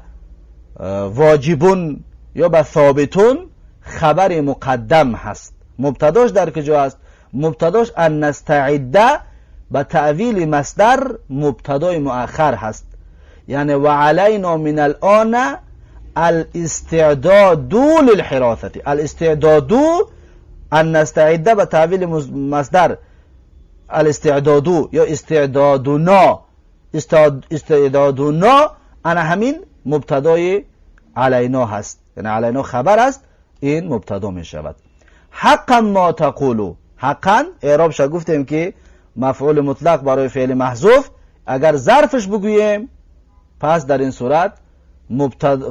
واجبون یا به ثابتون خبر مقدم هست. مبتداش در کجا است؟ مبتداش ان نستعد به تأویل مصدر مبتدای مؤخر هست، یعنی و علینا من الان الاستعداد للحراثة. الاستعداد ان نستعد به تأویل مصدر الاستعداد یا استعدادنا، استعدادنا انا همین مبتدای علینا هست، یعنی علینا خبر است، این مبتدا می شود. حقا ما تقولو، حقا اعرابش گفتیم که مفعول مطلق برای فعل محذوف اگر ظرفش بگوییم پس در این صورت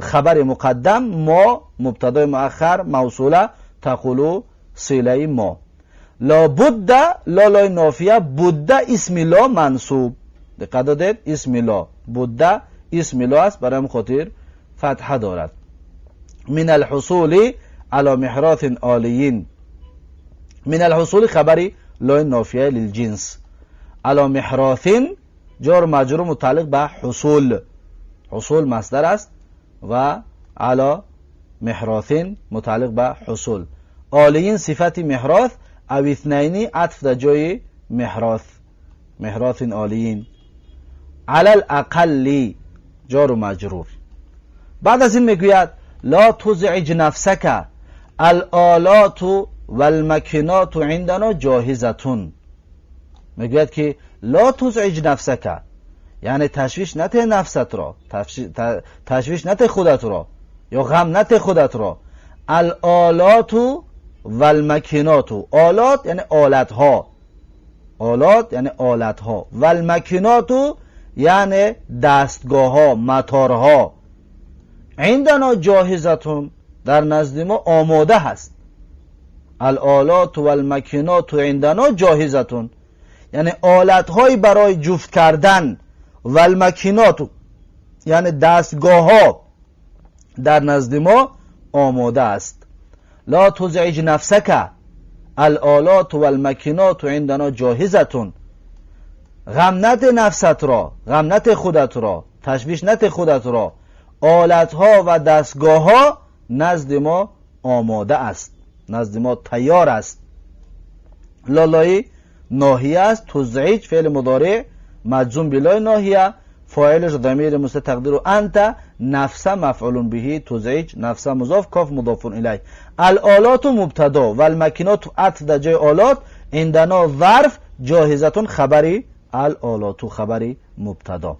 خبر مقدم ما، مبتدای مؤخر موصوله، تقولو صله ما. لا بد لا لای نافیه، بد اسم لا منصوب، دقت دادید اسم لا، بد اسم لا است، برای خاطر فتحه دارد. من الحصول على محراث آلیین، من الحصول خبری لای نافیه للجنس، على محراث جار مجرور متعلق به حصول، حصول مصدر است و على محراث متعلق به حصول. آلیین صفت محراث، او اثنین عطف در جای محراث، محراث آلیین. علی الاقل جار و مجرور. بعد از این میگوید لا تزعج نفسك الآلات والمکنات عندنا جاهزة. میگوید که لا تزعج نفسك یعنی تشویش نته نفست را، تشویش نته خودت را یا غم نته خودت را. الآلات والمکنات، آلات یعنی آلت ها، آلات یعنی آلت ها، والمکنات یعنی دستگاه ها، متارها. عندنا جاهزة در نزد ما آماده هست. الآلات والمکنات عندنا جاهزة یعنی آلت‌های برای جفت کردن، و المکینات یعنی دستگاه ها در نزد ما آماده است. لا تزعج نفسك الآلات والمکینات عندنا جاهزة. غم نده نفست را، غم نده خودت را، تشویش نده خودت را، آلت ها و دستگاه ها نزد ما آماده است، نزد ما تیار است. لالایی ناهیه است، تزعج فعل مضارع مجزوم بلای ناهیه، فاعلش ضمیر مستتر تقدیر انت، نفس مفعول به، تزعج نفس مضاف، کاف مضاف الیه. الآلات مبتدا و المکینات عطف در جای آلات، عندنا ظرف، جاهزتون خبری الآلات خبری مبتدا.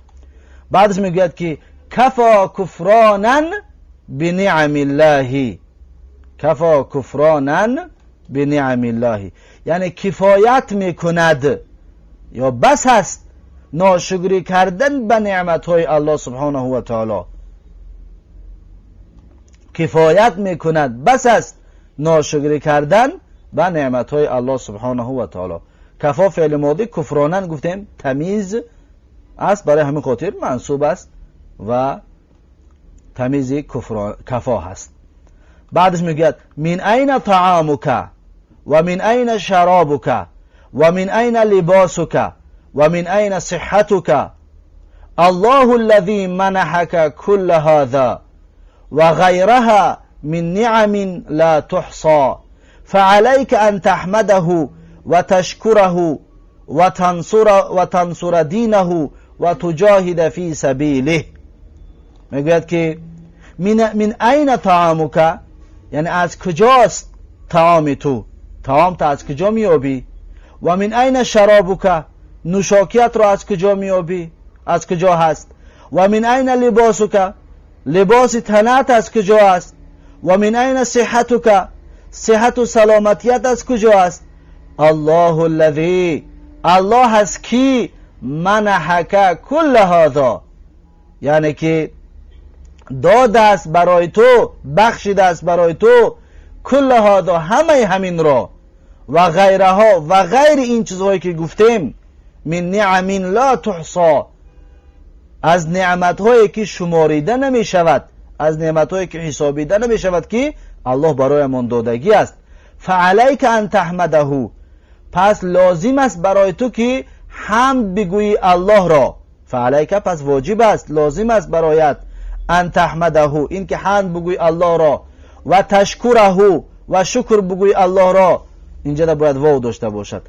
بعدش میگوید که کفا کفرانا بنعم الله، کفا کفرانا بنعم الله، یعنی کفایت میکند یا بس است ناشکری کردن به نعمتهای الله سبحانه و تعالی. کفایت میکند، بس است ناشکری کردن به نعمتهای الله سبحانه و تعالی. کفا فعل ماضی، کفرانا گفتیم تمیز است، برای همین خاطر منصوب است و تمیز کفا هست. بعدش میگوید من این طعامک و من این شرابک و من این لباسک و من این صحتک الله الذي منحك كل هذا و غیرها من نعم لا تحصى فعليك ان تحمده و تشکره و تنصر دینه و تجاهد فی سبیله. میگوید که من این طعامک، یعنی از کجاست طعام تو، طعام تو از کجا میابی؟ و من این شرابک، نوشاکیت رو از کجا میابی، از کجا هست؟ و من این لباسک، لباس تنت از کجا است؟ و من این صحتک، صحت و سلامتیت از کجا است؟ الله الذی، الله است کی منحک کل هذا، یعنی که داده است برای تو، بخشیده است برای تو، کل هذا همه همین را، و غیرها و غیر این چیزهایی که گفتیم، من نعم لا تحصا، از نعمتهایی که شماریده نمی شود، از نعمتهایی که حسابیده نمی شود که الله برایمان دادگی است. فعلیک ان تحمده، پس لازم است برای تو که حمد بگویی الله را. فعلیک پس واجب است، لازم است برایت، ان تحمده این که حمد بگویی الله را، و تشکره و شکر بگویی الله را. اینجا باید واو داشته باشد.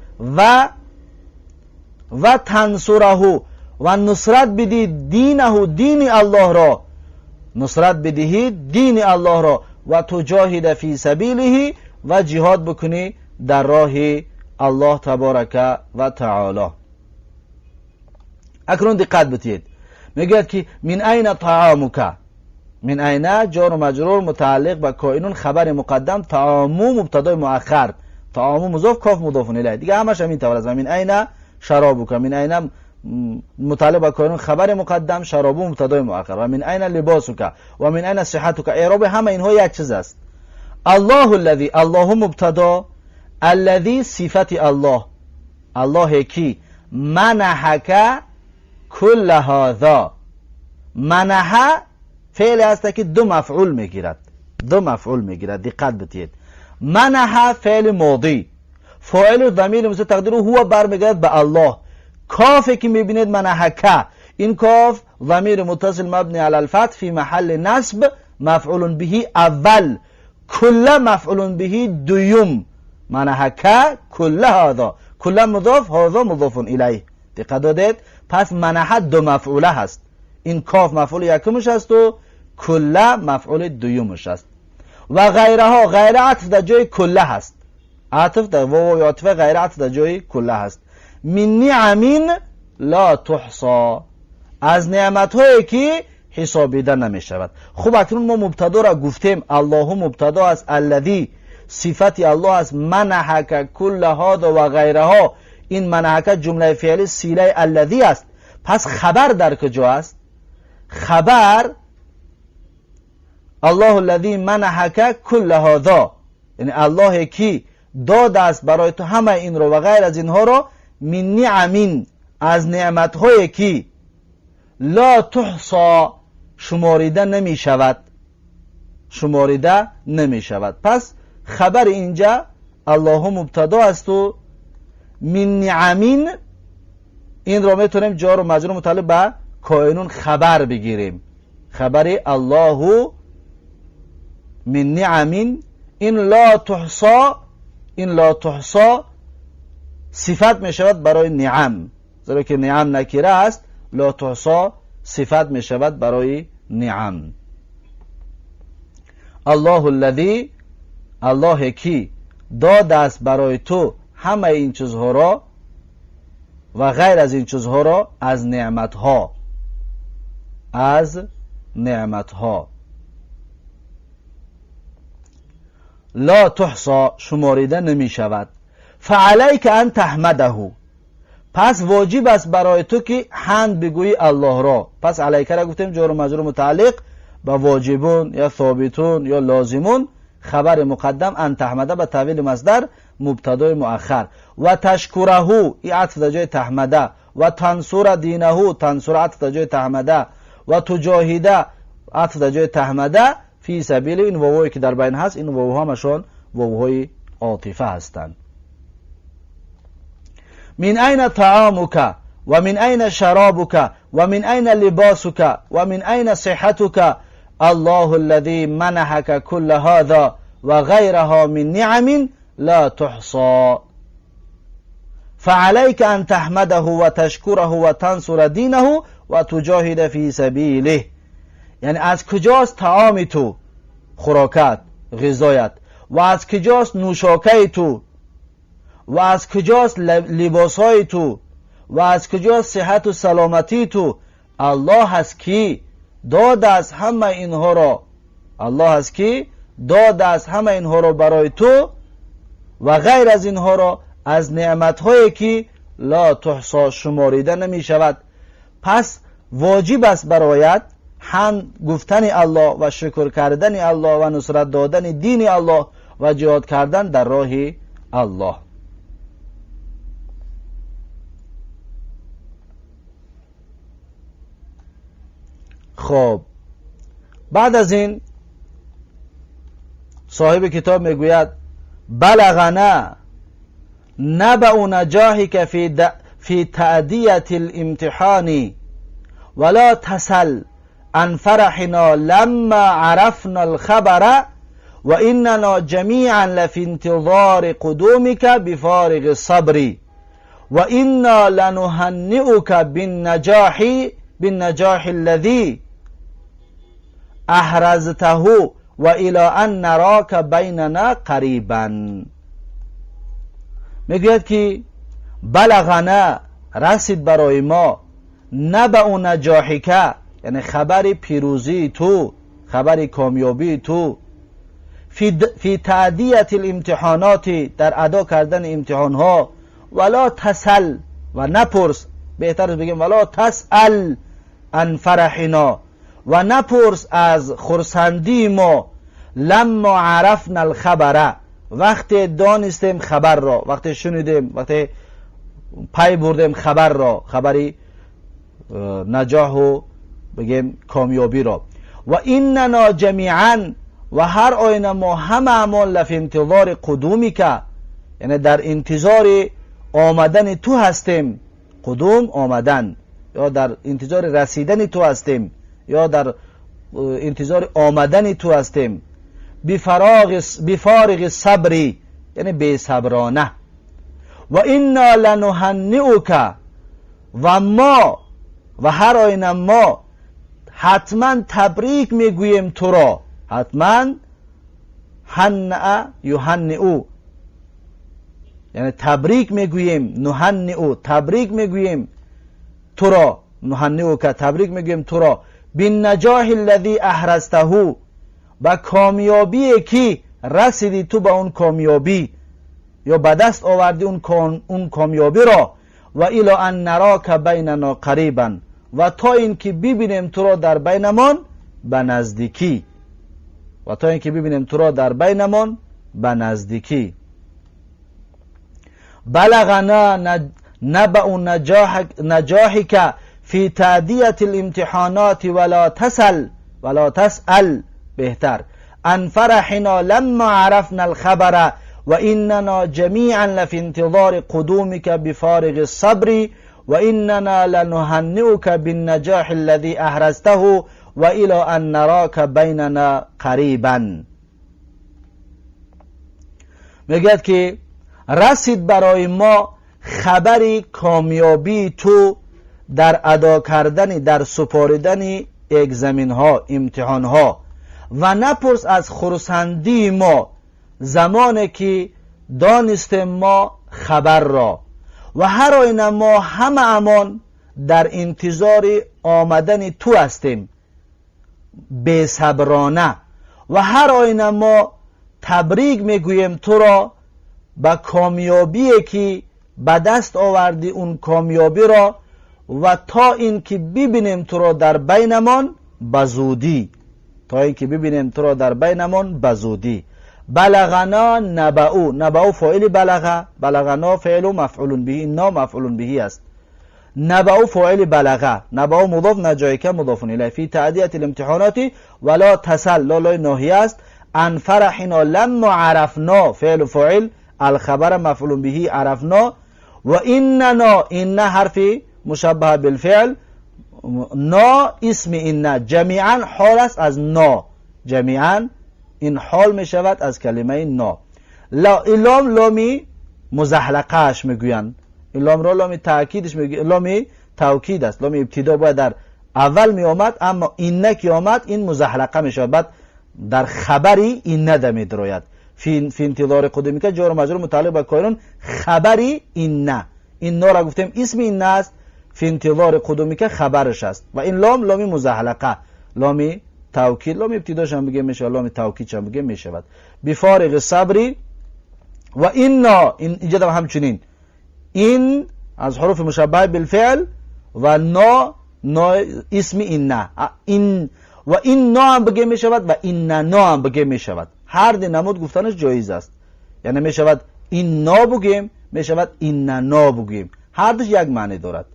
و تنصره و نصرت بدی، دینه دین الله را، نصرت بدهی دین الله را، و تجاهد فی سبیله و جهاد بکنی در راه الله تبارک و تعالی. اکنون دقت بتید، میگوید که من این طعامک، من این جار و مجرور متعلق به کائنون خبر مقدم، طعامو مبتدای مؤخر، طعامو مضاف، کاف مضاف الیه، دیگه همش همین طور است. و من این شرابک، من این متعلق به کائنون خبر مقدم، شرابو مبتدای مؤخر، و من این لباسک و من این صحتک. اعراب همه اینها یک چیز است. الله الذی، الله مبتدا، الذی صفت الله، الله کی منحک کل هذا. منح فعل است که دو مفعول میگیرد، دو مفعول میگیرد، دقت بتید. منح فعل ماضی، فاعل ضمیر مستتر تقدیر هو برمیگرد به الله. کافی که میبینید منحک، این کاف ضمیر متصل مبنی علی الفتح فی محل نصب مفعول به اول، کل مفعول به دوم. منحک کل هذا، کل مضاف، هذا مضاف الیه. دقت دادید؟ پس منح دو مفعوله هست، این کاف مفعول یکمش است و کل مفعول دومش است. و غیرها، غیر عطف در جای کله هست، عطف در واو عطف غیر عطف در جای کله هست. من نعم لا تحصا، از نعمت هایی که حسابیده نمی شود. خب اکنون ما مبتدا را گفتیم، الله مبتدا است، الذی صفت الله است، منحک کل هذا و غیرها، این منحک جمله فعلی صله الذی است. پس خبر در کجا است؟ خبر الله الذی منحک کل هذا، یعنی الله کی داده است برای تو همه این رو و غیر از اینها رو، من نعم از نعمت‌هایی که لا تحصا شماریده نمی شود، شماریده نمی شود. پس خبر اینجا الله مبتدا است و من نعمین این را میتونیم جار و مجرور متعلق به کائنون خبر بگیریم. خبر الله من نعمین، این لا تحصا، این لا تحصا صفت می شود برای نعم، زیرا که نعم نکره است، لا تحصا صفت می شود برای نعم. الله الذی، الله کی داد است برای تو همه این چیزها را و غیر از این چیزها را از نعمتها، از نعمتها. لا تحصا شماریده نمی شود. فعلیک ان تحمده، پس واجب است برای تو که حمد بگویی الله را. پس علیک را گفتیم جار و مجرور متعلق به واجبون یا ثابتون یا لازمون، خبر مقدم ان تحمده به تاویل مصدر مبتدای مؤخر. و تشکره، این عطف در جای تحمده. و تنصر دینه، تنصر عطف در جای تحمده. و تجاهده عطف در جای تحمده. فی سبیل، این واوی که در بین هست، این واوها همشون واوهای عاطفه هستند. من أين طعامك و من أين شرابك و من أين لباسك و من أين صحتك الله الذي منحك كل هذا و غيرها من نعم لا تحصى فعليك أن تحمده و تشكره و تنصر دينه و تجاهد في سبيله. یعنی از کجاست طعام تو، خوراکت، غذایت، و از کجاست نوشاکه تو، و از کجاست لباسهای تو، و از کجاست صحت و سلامتی تو. الله هست که داد است همه اینها را، الله هست که داد است همه اینها را برای تو و غیر از اینها را از نعمتهایی که لا تحصا شماریده نمی شود. پس واجب است برایت هم گفتن الله و شکر کردن الله و نصرت دادن دین الله و جهاد کردن در راه الله. خب بعد از این صاحب کتاب میگوید بلغنا نبأ نجاحك في تأدية الامتحان ولا تسل عن فرحنا لما عرفنا الخبر وإننا جميعا لفي انتظار قدومك بفارغ الصبر وإنا لنهنئك بالنجاح الذي أحرزته وإلى أن نراك بيننا قريبا. میگوید که بلغنا رسید برای ما نبأ نجاحك، یعنی خبر پیروزی تو، خبر کامیابی تو، فی تعدیت الامتحانات در ادا کردن امتحان ها، ولا تسل و نپرس، بهتر است بگیم ولا تسأل عن فرحنا و نپرس از خرسندی ما، لما عرفنا الخبر وقتی دانستیم خبر را، وقتی شنیدیم، وقتی پی بردیم خبر را، خبری نجاح و بگیم کامیابی را. و اننا جمیعا و هر آینه ما همه لفی انتظار قدومک، یعنی در انتظار آمدن تو هستیم. قدوم آمدن، یا در انتظار رسیدن تو هستیم، یا در انتظار آمدن تو هستیم. بفارغ صبری یعنی بی صبرانه. و انا لنهنئک و ما و هر آینه ما حتما تبریک میگوییم تو را. حتما هنأ یهنئ یعنی تبریک میگوییم، نهنئ تبریک میگوییم تو را، نهنئک تبریک میگوییم تو را، بالنجاح الذی احرزته به کامیابی که رسیدی تو به اون کامیابی یا به دست آوردی اون کامیابی را. و الی ان نراک بیننا قریبا و تا اینکه ببینیم تو را در بینمان به نزدیکی، و تا اینکه ببینیم تو را در بینمان به نزدیکی. بلغنا نبأ نجاحك في تأدية الامتحانات ولا تسأل بهتر عن فرحنا لما عرفنا الخبر وإننا جميعا لفي انتظار قدومك بفارغ الصبر وإننا لنهنئك بالنجاح الذي أحرزته وإلى أن نراك بيننا قريبا. میگوید که رسید برای ما خبری کامیابی تو در ادا کردن، در سپاردن اگزمین ها، امتحان ها، و نپرس از خرسندی ما زمانی که دانستیم ما خبر را، و هر آینه ما همه امان در انتظار آمدن تو هستیم بی‌صبرانه، و هر آینه ما تبریک میگوییم تو را به کامیابی که به دست آوردی، اون کامیابی را، و تا اینکه ببینیم تو را در بینمان به زودی، تا اینکه ببینیم تو را در بینمان به زودی. بلغنا نبأ، نبأ فاعل بلغ، بلغنا فعل مفعول به، نا مفعول به است. نبأ فاعل بلغ، نبأ مضاف، نجاحك مضاف الیه، فی تأدیة الامتحانات ولا تسل، لا لای ناهیه است. عن فرحنا لما عرفنا فعل فاعل، الخبر مفعول به عرفنا، و اننا، ان حرف مشبه بالفعل، نا اسم ان، جمیعا حال است از نا، جمیعا این حال می شود از کلمه نا. لا لام لامی مزحلقهش میگویند، این لام را لام تاکیدش میگویند، لام توکید است، لام ابتدا باید در اول می آمد، اما این که آمد این مزحلقه می شود، بعد در خبری این نده می دراید. فی انتظار قدومك جار و مجرور متعلق به کائنون، خبری این نه، این نا را گفتیم اسم این نه است، فی انتظار قدومك خبرش است. و این لام لامی مزحلقه، لامی توکید، لام ابتداش هم بگیم میشه، لام توکید هم بگیم میشود. بفارغ صبری و اینا، این اینجا همچنین این از حروف مشبه بالفعل و نا، نا اسم این نه، این و این نا هم بگیم میشود و این نا هم بگیم میشود، هر دو نمود گفتنش جایز است. یعنی میشود این نا بگیم، میشود این نا بگیم، هر دوش یک معنی دارد.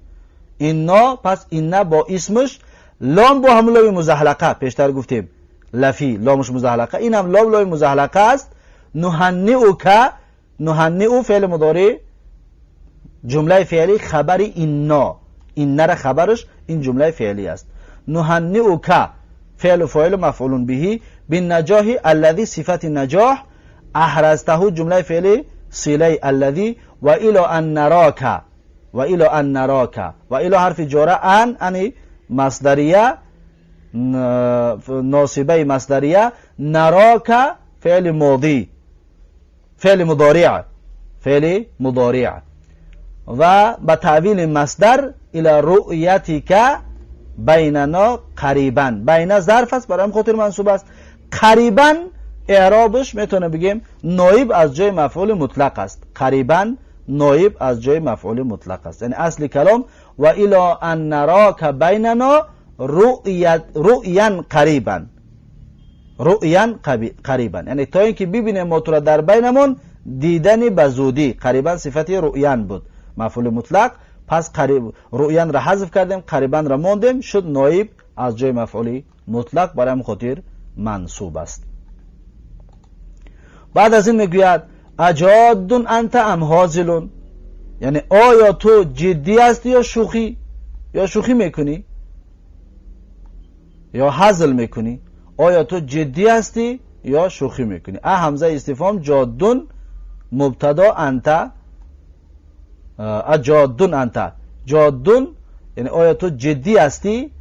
این نا، پس این نه با اسمش، لام با هم لام مزحلقه پیشتر گفتیم لفی لامش مزحلقه، این هم لام لام مزحلقه است. نهنئک، نهنئ فعل مضارع جمله فعلی خبر اینا، این نره خبرش این جمله فعلی است. نهنئک فعل فاعل مفعول به بالنجاح الذي صفت نجاح احرزته جمله فعلی صله الذي و الى ان نراک، و الى ان نراک، و الى حرف جاره، ان ان مصدریه ناصبه مصدریه، نراک فعل ماضی فعل مضارع، فعل مضارع و به تأویل مصدر الى رؤیتک بیننا قریبا، بین ظرف است برای خاطر منصوب است. قریبا اعرابش میتونه بگیم نایب از جای مفعول مطلق است، قریبا نایب از جای مفعول مطلق است. یعنی اصل کلام و الی ان نراک بیننا رؤیا قریبا، رؤیا قریبا، یعنی تا اینکه ببینیم ما تو را در بینمون دیدن به زودی. قریبا صفت رؤیا بود مفعول مطلق، پس قریب رؤیا را حذف کردیم، قریبا را ماندیم، شد نایب از جای مفعول مطلق، برای خاطر منصوب است. بعد از این میگوید اجاد انت ام هازل، یعنی آیا تو جدی هستی یا شوخی، یا شوخی میکنی یا هزل میکنی؟ آیا تو جدی هستی یا شوخی میکنی؟ ا همزه استفهام، جادون مبتدا، انت اجادون انت، جادون یعنی آیا تو جدی هستی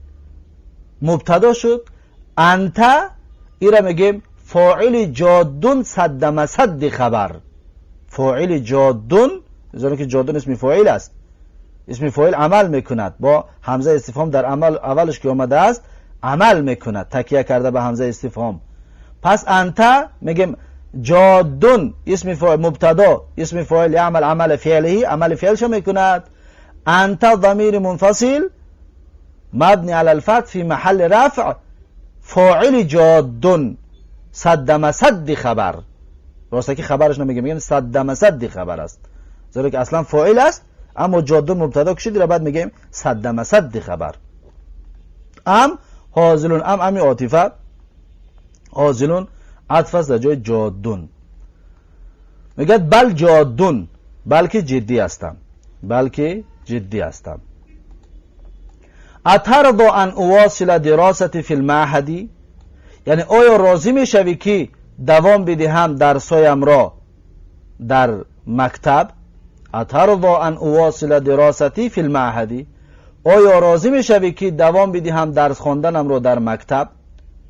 مبتدا شد، انت ایرا میگیم فاعل جادون صد مسد خبر، فاعل جادون، زیرا که جادون اسم فاعل است، اسم فاعل عمل میکند با همزه استفهام در عمل اولش که آمده است عمل میکند، تکیه کرده به همزه استفهام. پس انت میگیم جادون اسم فاعل مبتدا، اسم فاعل یعمل عمل فعله، عمل فعلش میکند. انت ضمیر منفصل مبنی علی الفتح فی محل رفع فاعل جادون صد مسد خبر. راسته که خبرش نمیگه، میگیم صد مسد خبر است، زیرا که اصلا فاعل است، اما جادون مبتدا کشید را بعد میگیم صد مسد خبر. ام هازلون، ام امی عاطفه، هازلون عطف است در جای جادون. میگه بل جادون، بلکه جدی هستم، بلکه جدی هستم. اترضى ان اواصل دراستی فی المعهد، یعنی آیا راضی میشوی که دوام بدهم درسایم را در مکتب؟ اترضى ان اواصل دراستی فی المعهد، آیا راضی میشوی که دوام بدهم درس خواندنم را در مکتب؟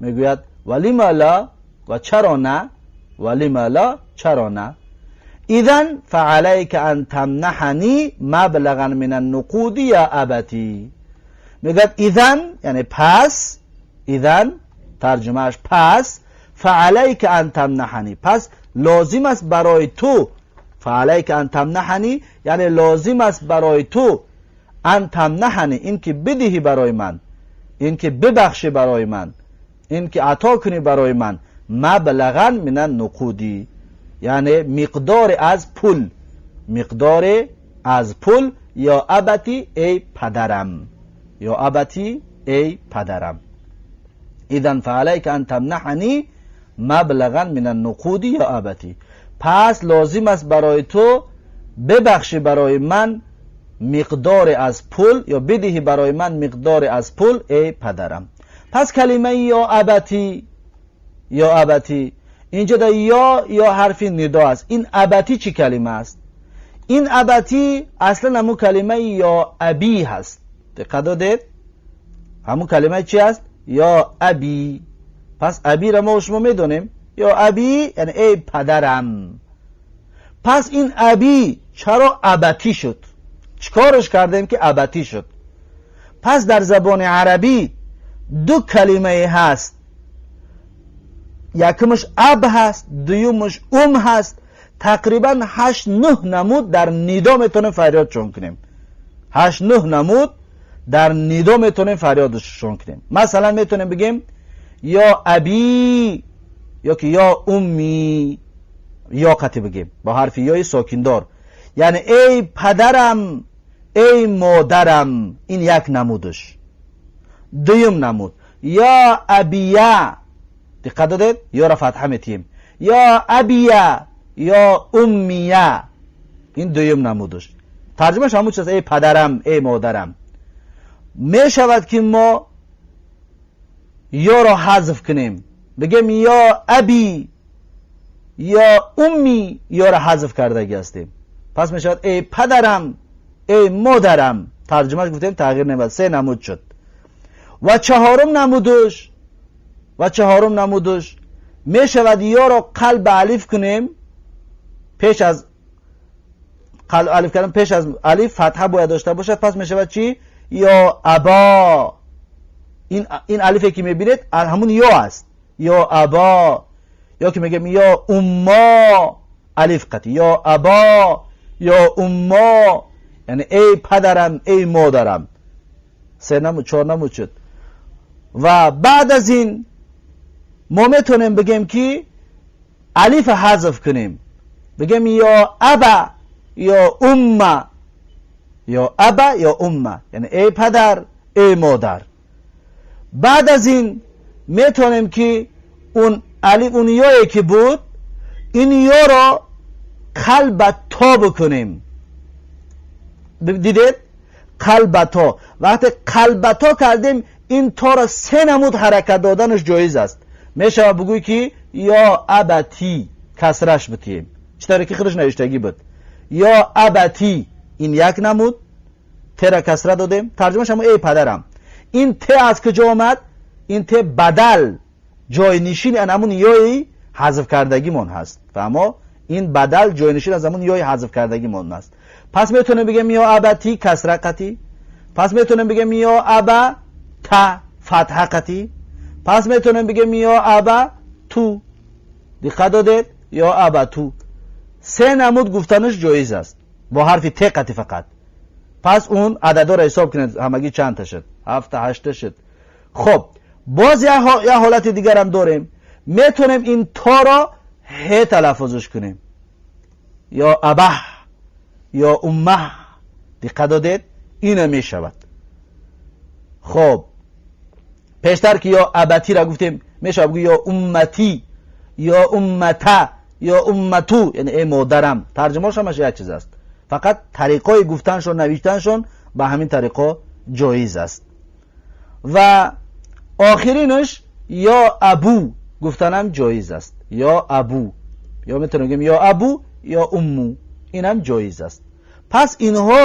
میگوید ولما لا، و چرا نه؟ ولما لا، چرا نه؟ اذن فعلیک ان تمنحنی مبلغا من النقود یا ابتی. میگوید اذن یعنی پس، اذن ترجمهش پس، فعلیک ان تمنحنی، پس لازم است برای تو، فعلیک ان تمنحنی یعنی لازم است برای تو، ان تمنحنی این که بدهی برای من، این که ببخشی برای من، این که عطا کنی برای من، مبلغا من النقودی یعنی مقدار از پول، مقدار از پول، یا ابتی ای پدرم، یا ابتی ای پدرم. اذن فعلیک ان تمنحنی مبلغا من النقود یا ابتی، پس لازم است برای تو ببخشی برای من مقدار از پول، یا بدهی برای من مقدار از پول ای پدرم. پس کلمه یا ابتی، یا ابتی اینجا در یا حرف ندا است. این ابتی چی کلمه است؟ این ابتی اصلا همون کلمه یا ابی هست. دقت دادید؟ همون کلمه چی است؟ یا ابی. پس ابی را ما شما میدونیم، یا ابی یعنی ای پدرم. پس این ابی چرا ابتی شد؟ چیکارش کردیم که ابتی شد؟ پس در زبان عربی دو کلمه هست، یکمش اب هست، دویمش ام هست. تقریبا 8 9 نمود در ندا میتونیم فریاد چون کنیم. 8 9 نمود در ندا میتونیم فریادشون کنیم. مثلا میتونیم بگیم یا ابی، یا که یا امی، یا قطعی بگیم با حرف یای ساکندار، یعنی ای پدرم، ای مادرم. این یک نمودش. دویم نمود یا ابیا، دقت دادید؟ یا را فتحه میتیم، یا ابیا یا امیه، این دویم نمودش. ترجمهش همون چیز، ای پدرم، ای مادرم. می شود که ما یا را حذف کنیم، بگیم یا ابی یا امی، یا را حذف کردگی هستیم. پس می شود ای پدرم، ای مادرم. ترجمهش گفتیم تغییر نمود، سه نمود شد. و چهارم نمودش، و چهارم نمودش می شود یا را قلب الف کنیم، پیش از قلب الف کردن، پیش از الف فتحه باید داشته باشد. پس می شود چی؟ یا ابا. این الفی که میبینید همون یا است، یا ابا، یا که میگم یا اما، الف قطعی، یا ابا یا اما، یعنی ای پدرم، ای مادرم. سه نمود، چهار نمود شد. و بعد از این ما میتونیم بگیم که الف حذف کنیم، بگیم یا ابا یا امه، یا ابا یا امه، یعنی ای پدر، ای مادر. بعد از این میتونیم که اون الف، اون یایی که بود، این یا را قلب تا بکنیم. دیدید؟ قلب تا. وقتی قلب تا کردیم، این تا را سه نمود حرکت دادنش جایز است. میشه بگوی که یا ابتی، کسرش بتیم، چطوری که خودش نوشتگی بود، یا ابتی، این یک نمود، ت را کسره دادیم، ترجمهش هم ای پدرم. این ت از کجا آمد؟ این ت بدل جاینشین همون یای حذف کردگیمون هست. فهما؟ این بدل جاینشین از همون یای حذف کردگیمون هست. پس میتونیم بگیم یا ابتی کسره قطی، پس میتونیم بگیم یا ابا ت فتحه قطی، پس میتونیم بگیم یا ابا تو. دقت دادید؟ یا ابا تو. سه نمود گفتنش جایز است با حرف ت قطی فقط. پس اون عددا را حساب کنید، همگی چند تا شد؟ 7 تا 8 تا شد. خب باز یه حالت دیگر هم داریم، میتونیم این تا را ه تلفظش کنیم، یا ابه یا امه. Диққат додед, ина мешавад. Хоб, пештар ки ё абатиро гуфтем, мешавад бигӯ ё умматӣ, ё уммата, ё уммату, яъне эй модарам. Тарҷумааш ҳамаш як чиз аст, фақат тариқои гуфтаншон, навиштаншон ба ҳамин тариқо ҷоиз аст. Ва охиринаш ё абу гуфтанам ҷоиз аст. Ё абу, ё метавонем бигӯем ё абу, ё умму, инам ҷоиз аст. Пас инҳо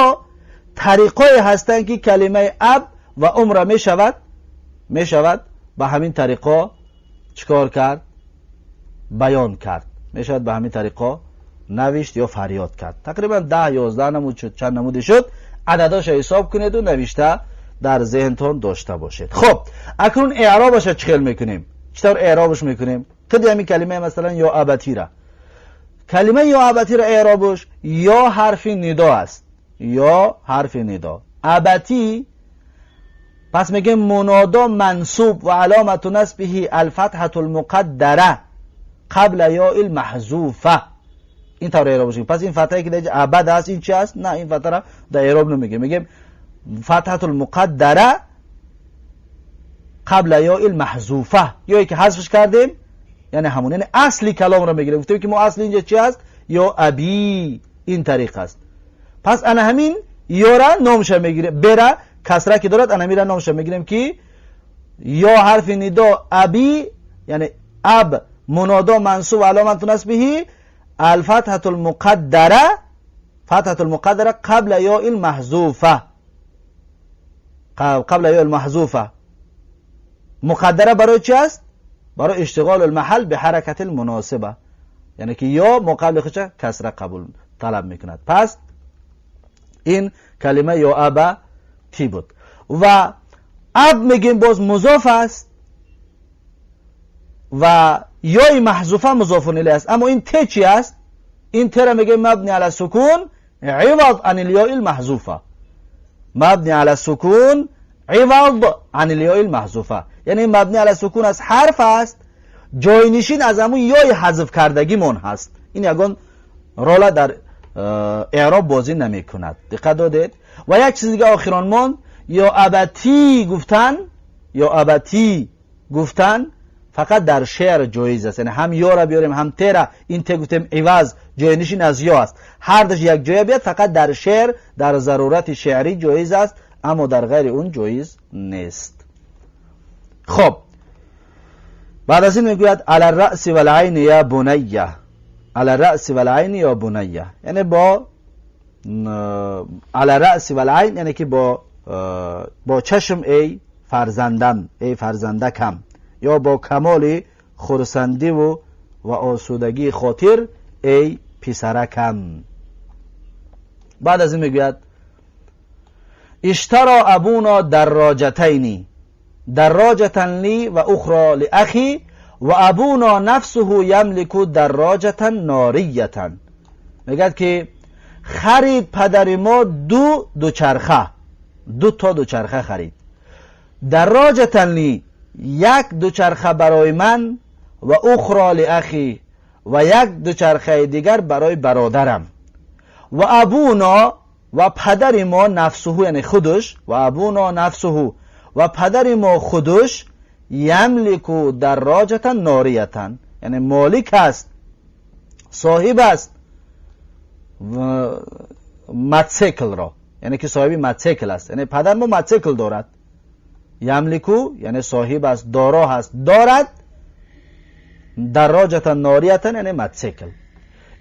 тариқое ҳастанд, ки калимаи аб ва умра мешавад ба ҳамин тариқо чикор кард? Баён кард. Мешавад ба ҳамин тариқо навишт ё фарёд кард. Тақрибан 10, 11 намуд шуд, чанд намуде шуд. Ададоша ҳисоб кунеду навишта дар зеҳнтон дошта бошед. Хоб, акнун эъробаша чӣ хел мекунем? Чӣ тавр эъробаш мекунем? Худи ҳамин калимаи, масалан, ё абатира. Калимаи ё абатира эъробаш ё ҳарфи нидо аст, ё ҳарфи нидо. Абати, пас мегем мунодо мансуб ва аломату насбиҳи алфатҳату лмуқаддара қабла ёи лмаҳзуфа. Ин тавр эъробаш. Пас ин фатҳае, ки дар абад аст, ин чи аст? На, ин фатҳара дар эъроб намегем. Мегем фатҳату лмуқаддара қабла ёи лмаҳзуфа, ёе ки ҳазфш кардем, яъне ҳамон, яъне асли каломро мегирем. Гуфтем, ки мо асли инҷа чи аст? Ё аби, ин тариқ аст. Пас ана ҳамин ёра номша мегирем, бера касра ки дорад, ана ҳамира номша мегирем, ки ё ҳарфи нидо, аби, яъне аб мунодо мансуб, аломату насбиҳи алфатҳату лмуқаддара, фатҳату лмуқаддара қабла ёи лмаҳзуфа, қабла ёи лмаҳзуфа. Муқаддара барои чи аст? Барои иштиғолу лмаҳал биҳаракати лмуносиба, яъне ки ё муқабли худша касра қабул талаб мекунад. Пас ин калима ё аба ти буд. Ва аб мегем, боз музоф аст ва ёи маҳзуфа музофун илай аст. Аммо ин те чи аст? Ин тера мегем мабни ала сукун ивад ан лёи лмаҳзуфа, мабни ала сукун ивад ан лёи лмаҳзуфа, яъне мабни ала сукун аст, ҳарф аст, ҷойнишин аз ҳамун ёи ҳазф кардагимон ҳаст. Ин ягон рола дар эъроб бозӣ намекунад. Диққат додед? Ва як чизи дига охирон монд. Ё абатӣ гуфтан, ё абатӣ гуфтан фақат дар шеър ҷоиз аст, яъне ҳам ёра биёрем, ҳам тера. Ин те гуфтем иваз, ҷойнишин аз ё аст. Ҳардаш як ҷоя биёд, фақат дар шеър, дар зарурати шеърӣ ҷоиз аст, аммо дар ғайри он ҷоиз нест. Хоб, баъд аз ин мегӯяд: ала раъси валайни я бунайя, ала раъси валайни ё бунайя, яъне бо ала раъси валайн, яъне ки бо чашм, эй фарзандам, эй фарзандакам, ё бо камоли хурсандиву ва осудагии хотир, эй писаракам. Баъд аз ин мегӯяд: иштаро абуно дарроҷатайни, дарроҷатан ли ва ухро ли ахи, ва абуно нафсуҳу ямлику дарроҷатан норийятан. Мегӯяд, ки харид падари мо ду дучарха, ду то дучарха харид. Дарроҷатан ли, як дучарха барои ман, ва ухро ли ахи, ва як дучархаи дигар барои бародарам. Ва абуно, ва падари мо, нафсуҳу, яъне худуш, ва абуно нафсуҳу, ва падари мо худуш, ямлику дарроҷатан нориятан, яъне молик аст, соҳиб аст мотсиклро, яъне ки соҳиби мотсикл аст, яъне падар мо мотсикл дорад. Ямлику, яъне соҳиб аст, доро ҳаст, дорад, дарроҷатан нориятан, яъне мотсикл.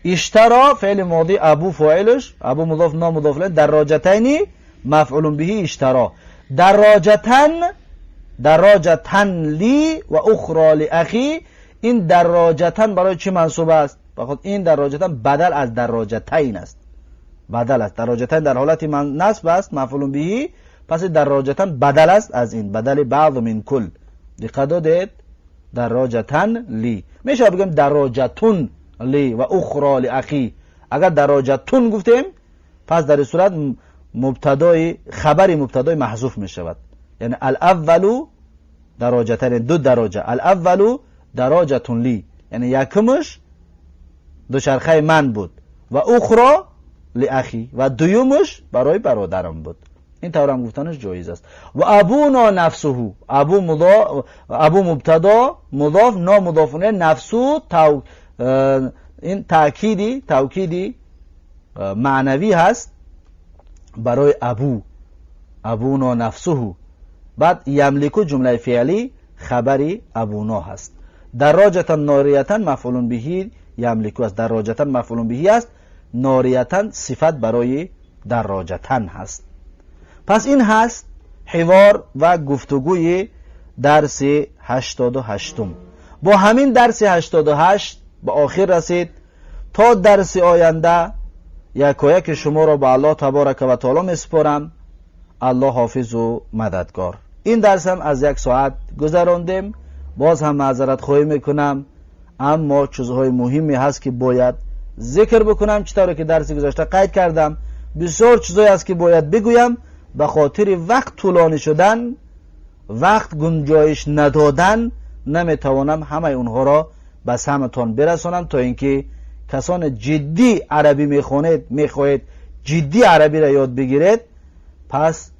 Иштаро феъли моди, абу фоилш, абу музоф, но музоф, дарроҷатайни мафъулун биҳи иштаро, дарроҷатан, дарроҷатан ли ва ухро ли ахи. Ин дарроҷатан барои чӣ мансуб аст? Бахот ин дарроҷатан бадал аз дарроҷатайн аст, бадал аст. Дарроҷатайн дар ҳолати насб аст, мафъулун биҳи. Пас дарроҷатан бадал аст аз ин, бадали баъд мин кул. Диққат додед? Дарроҷатан ли мешавад бигӯем дарроҷатун ли ва ухро ли ахи. Агар дарроҷатун гуфтем, пас дар ин сурат мубтадои хабари мубтадои маҳзуф мешавад, яъне алаввалу дароҷатан, ду дароҷа, алаввалу дароҷатун ли, яъне якумаш дучархаи ман буд, ва ухро لأخي و دویمش برای برادرم بود. این طور هم گفتنش جایز است. و أبونا نفسه، أبو مضاف، أبو مبتدا مضاف، نا مضاف، نفسه این تاکیدی معنوی هست برای أبو، أبونا نفسه. بعد يملك جمله فعلی خبری أبونا هست. دراجة نارية مفعول به يملك است، دراجة مفعول به است، نارية صفت برای دراجة هست. پس این هست حوار و گفتگوی درس 88. با همین درس 88 به آخر رسید. تا درس آینده یکایک شما را به الله تبارک و تعالی میسپارم. الله حافظ و مددگار. این درس هم از یک ساعت گذراندیم. باز هم معذرت خواهی میکنم، اما چیزهای مهمی هست که باید ذکر بکنم. چطور که درس گذشته قید کردم، بسیار چیزهایی هست که باید بگویم، به خاطر وقت طولانی شدن، وقت گنجایش ندادن، نمیتوانم همه اونها را به سمتان برسانم. تا اینکه کسان جدی عربی میخوانید، میخواهید جدی عربی را یاد بگیرید، پس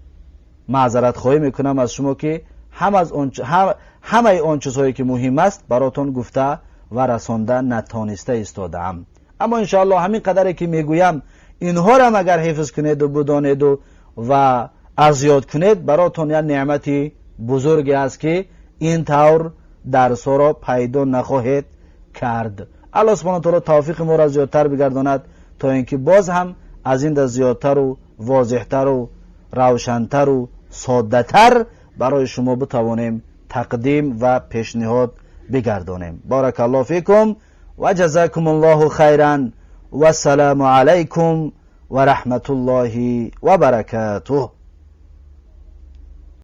معذرت خواهی میکنم از شما که هم از آن هم همه آن چیزهایی که مهم است براتون گفته و رسانده نتانسته ایستادم. اما انشاءالله همین قدری که میگویم، اینها را اگر حفظ کنید و بدانید و از یاد کنید، براتون یک نعمتی بزرگی است که این طور درس را پیدا نخواهید کرد. الله سبحانه تعالی توفیق ما را زیادتر بگرداند تا اینکه باز هم از این زیادتر و واضحتر و روشنتر و سادهتر برای شما بتوانیم تقدیم و پیشنهاد بگردانیم. بارك الله فيكم وجزاكم الله خيرا والسلام عليكم ورحمة الله وبركاته.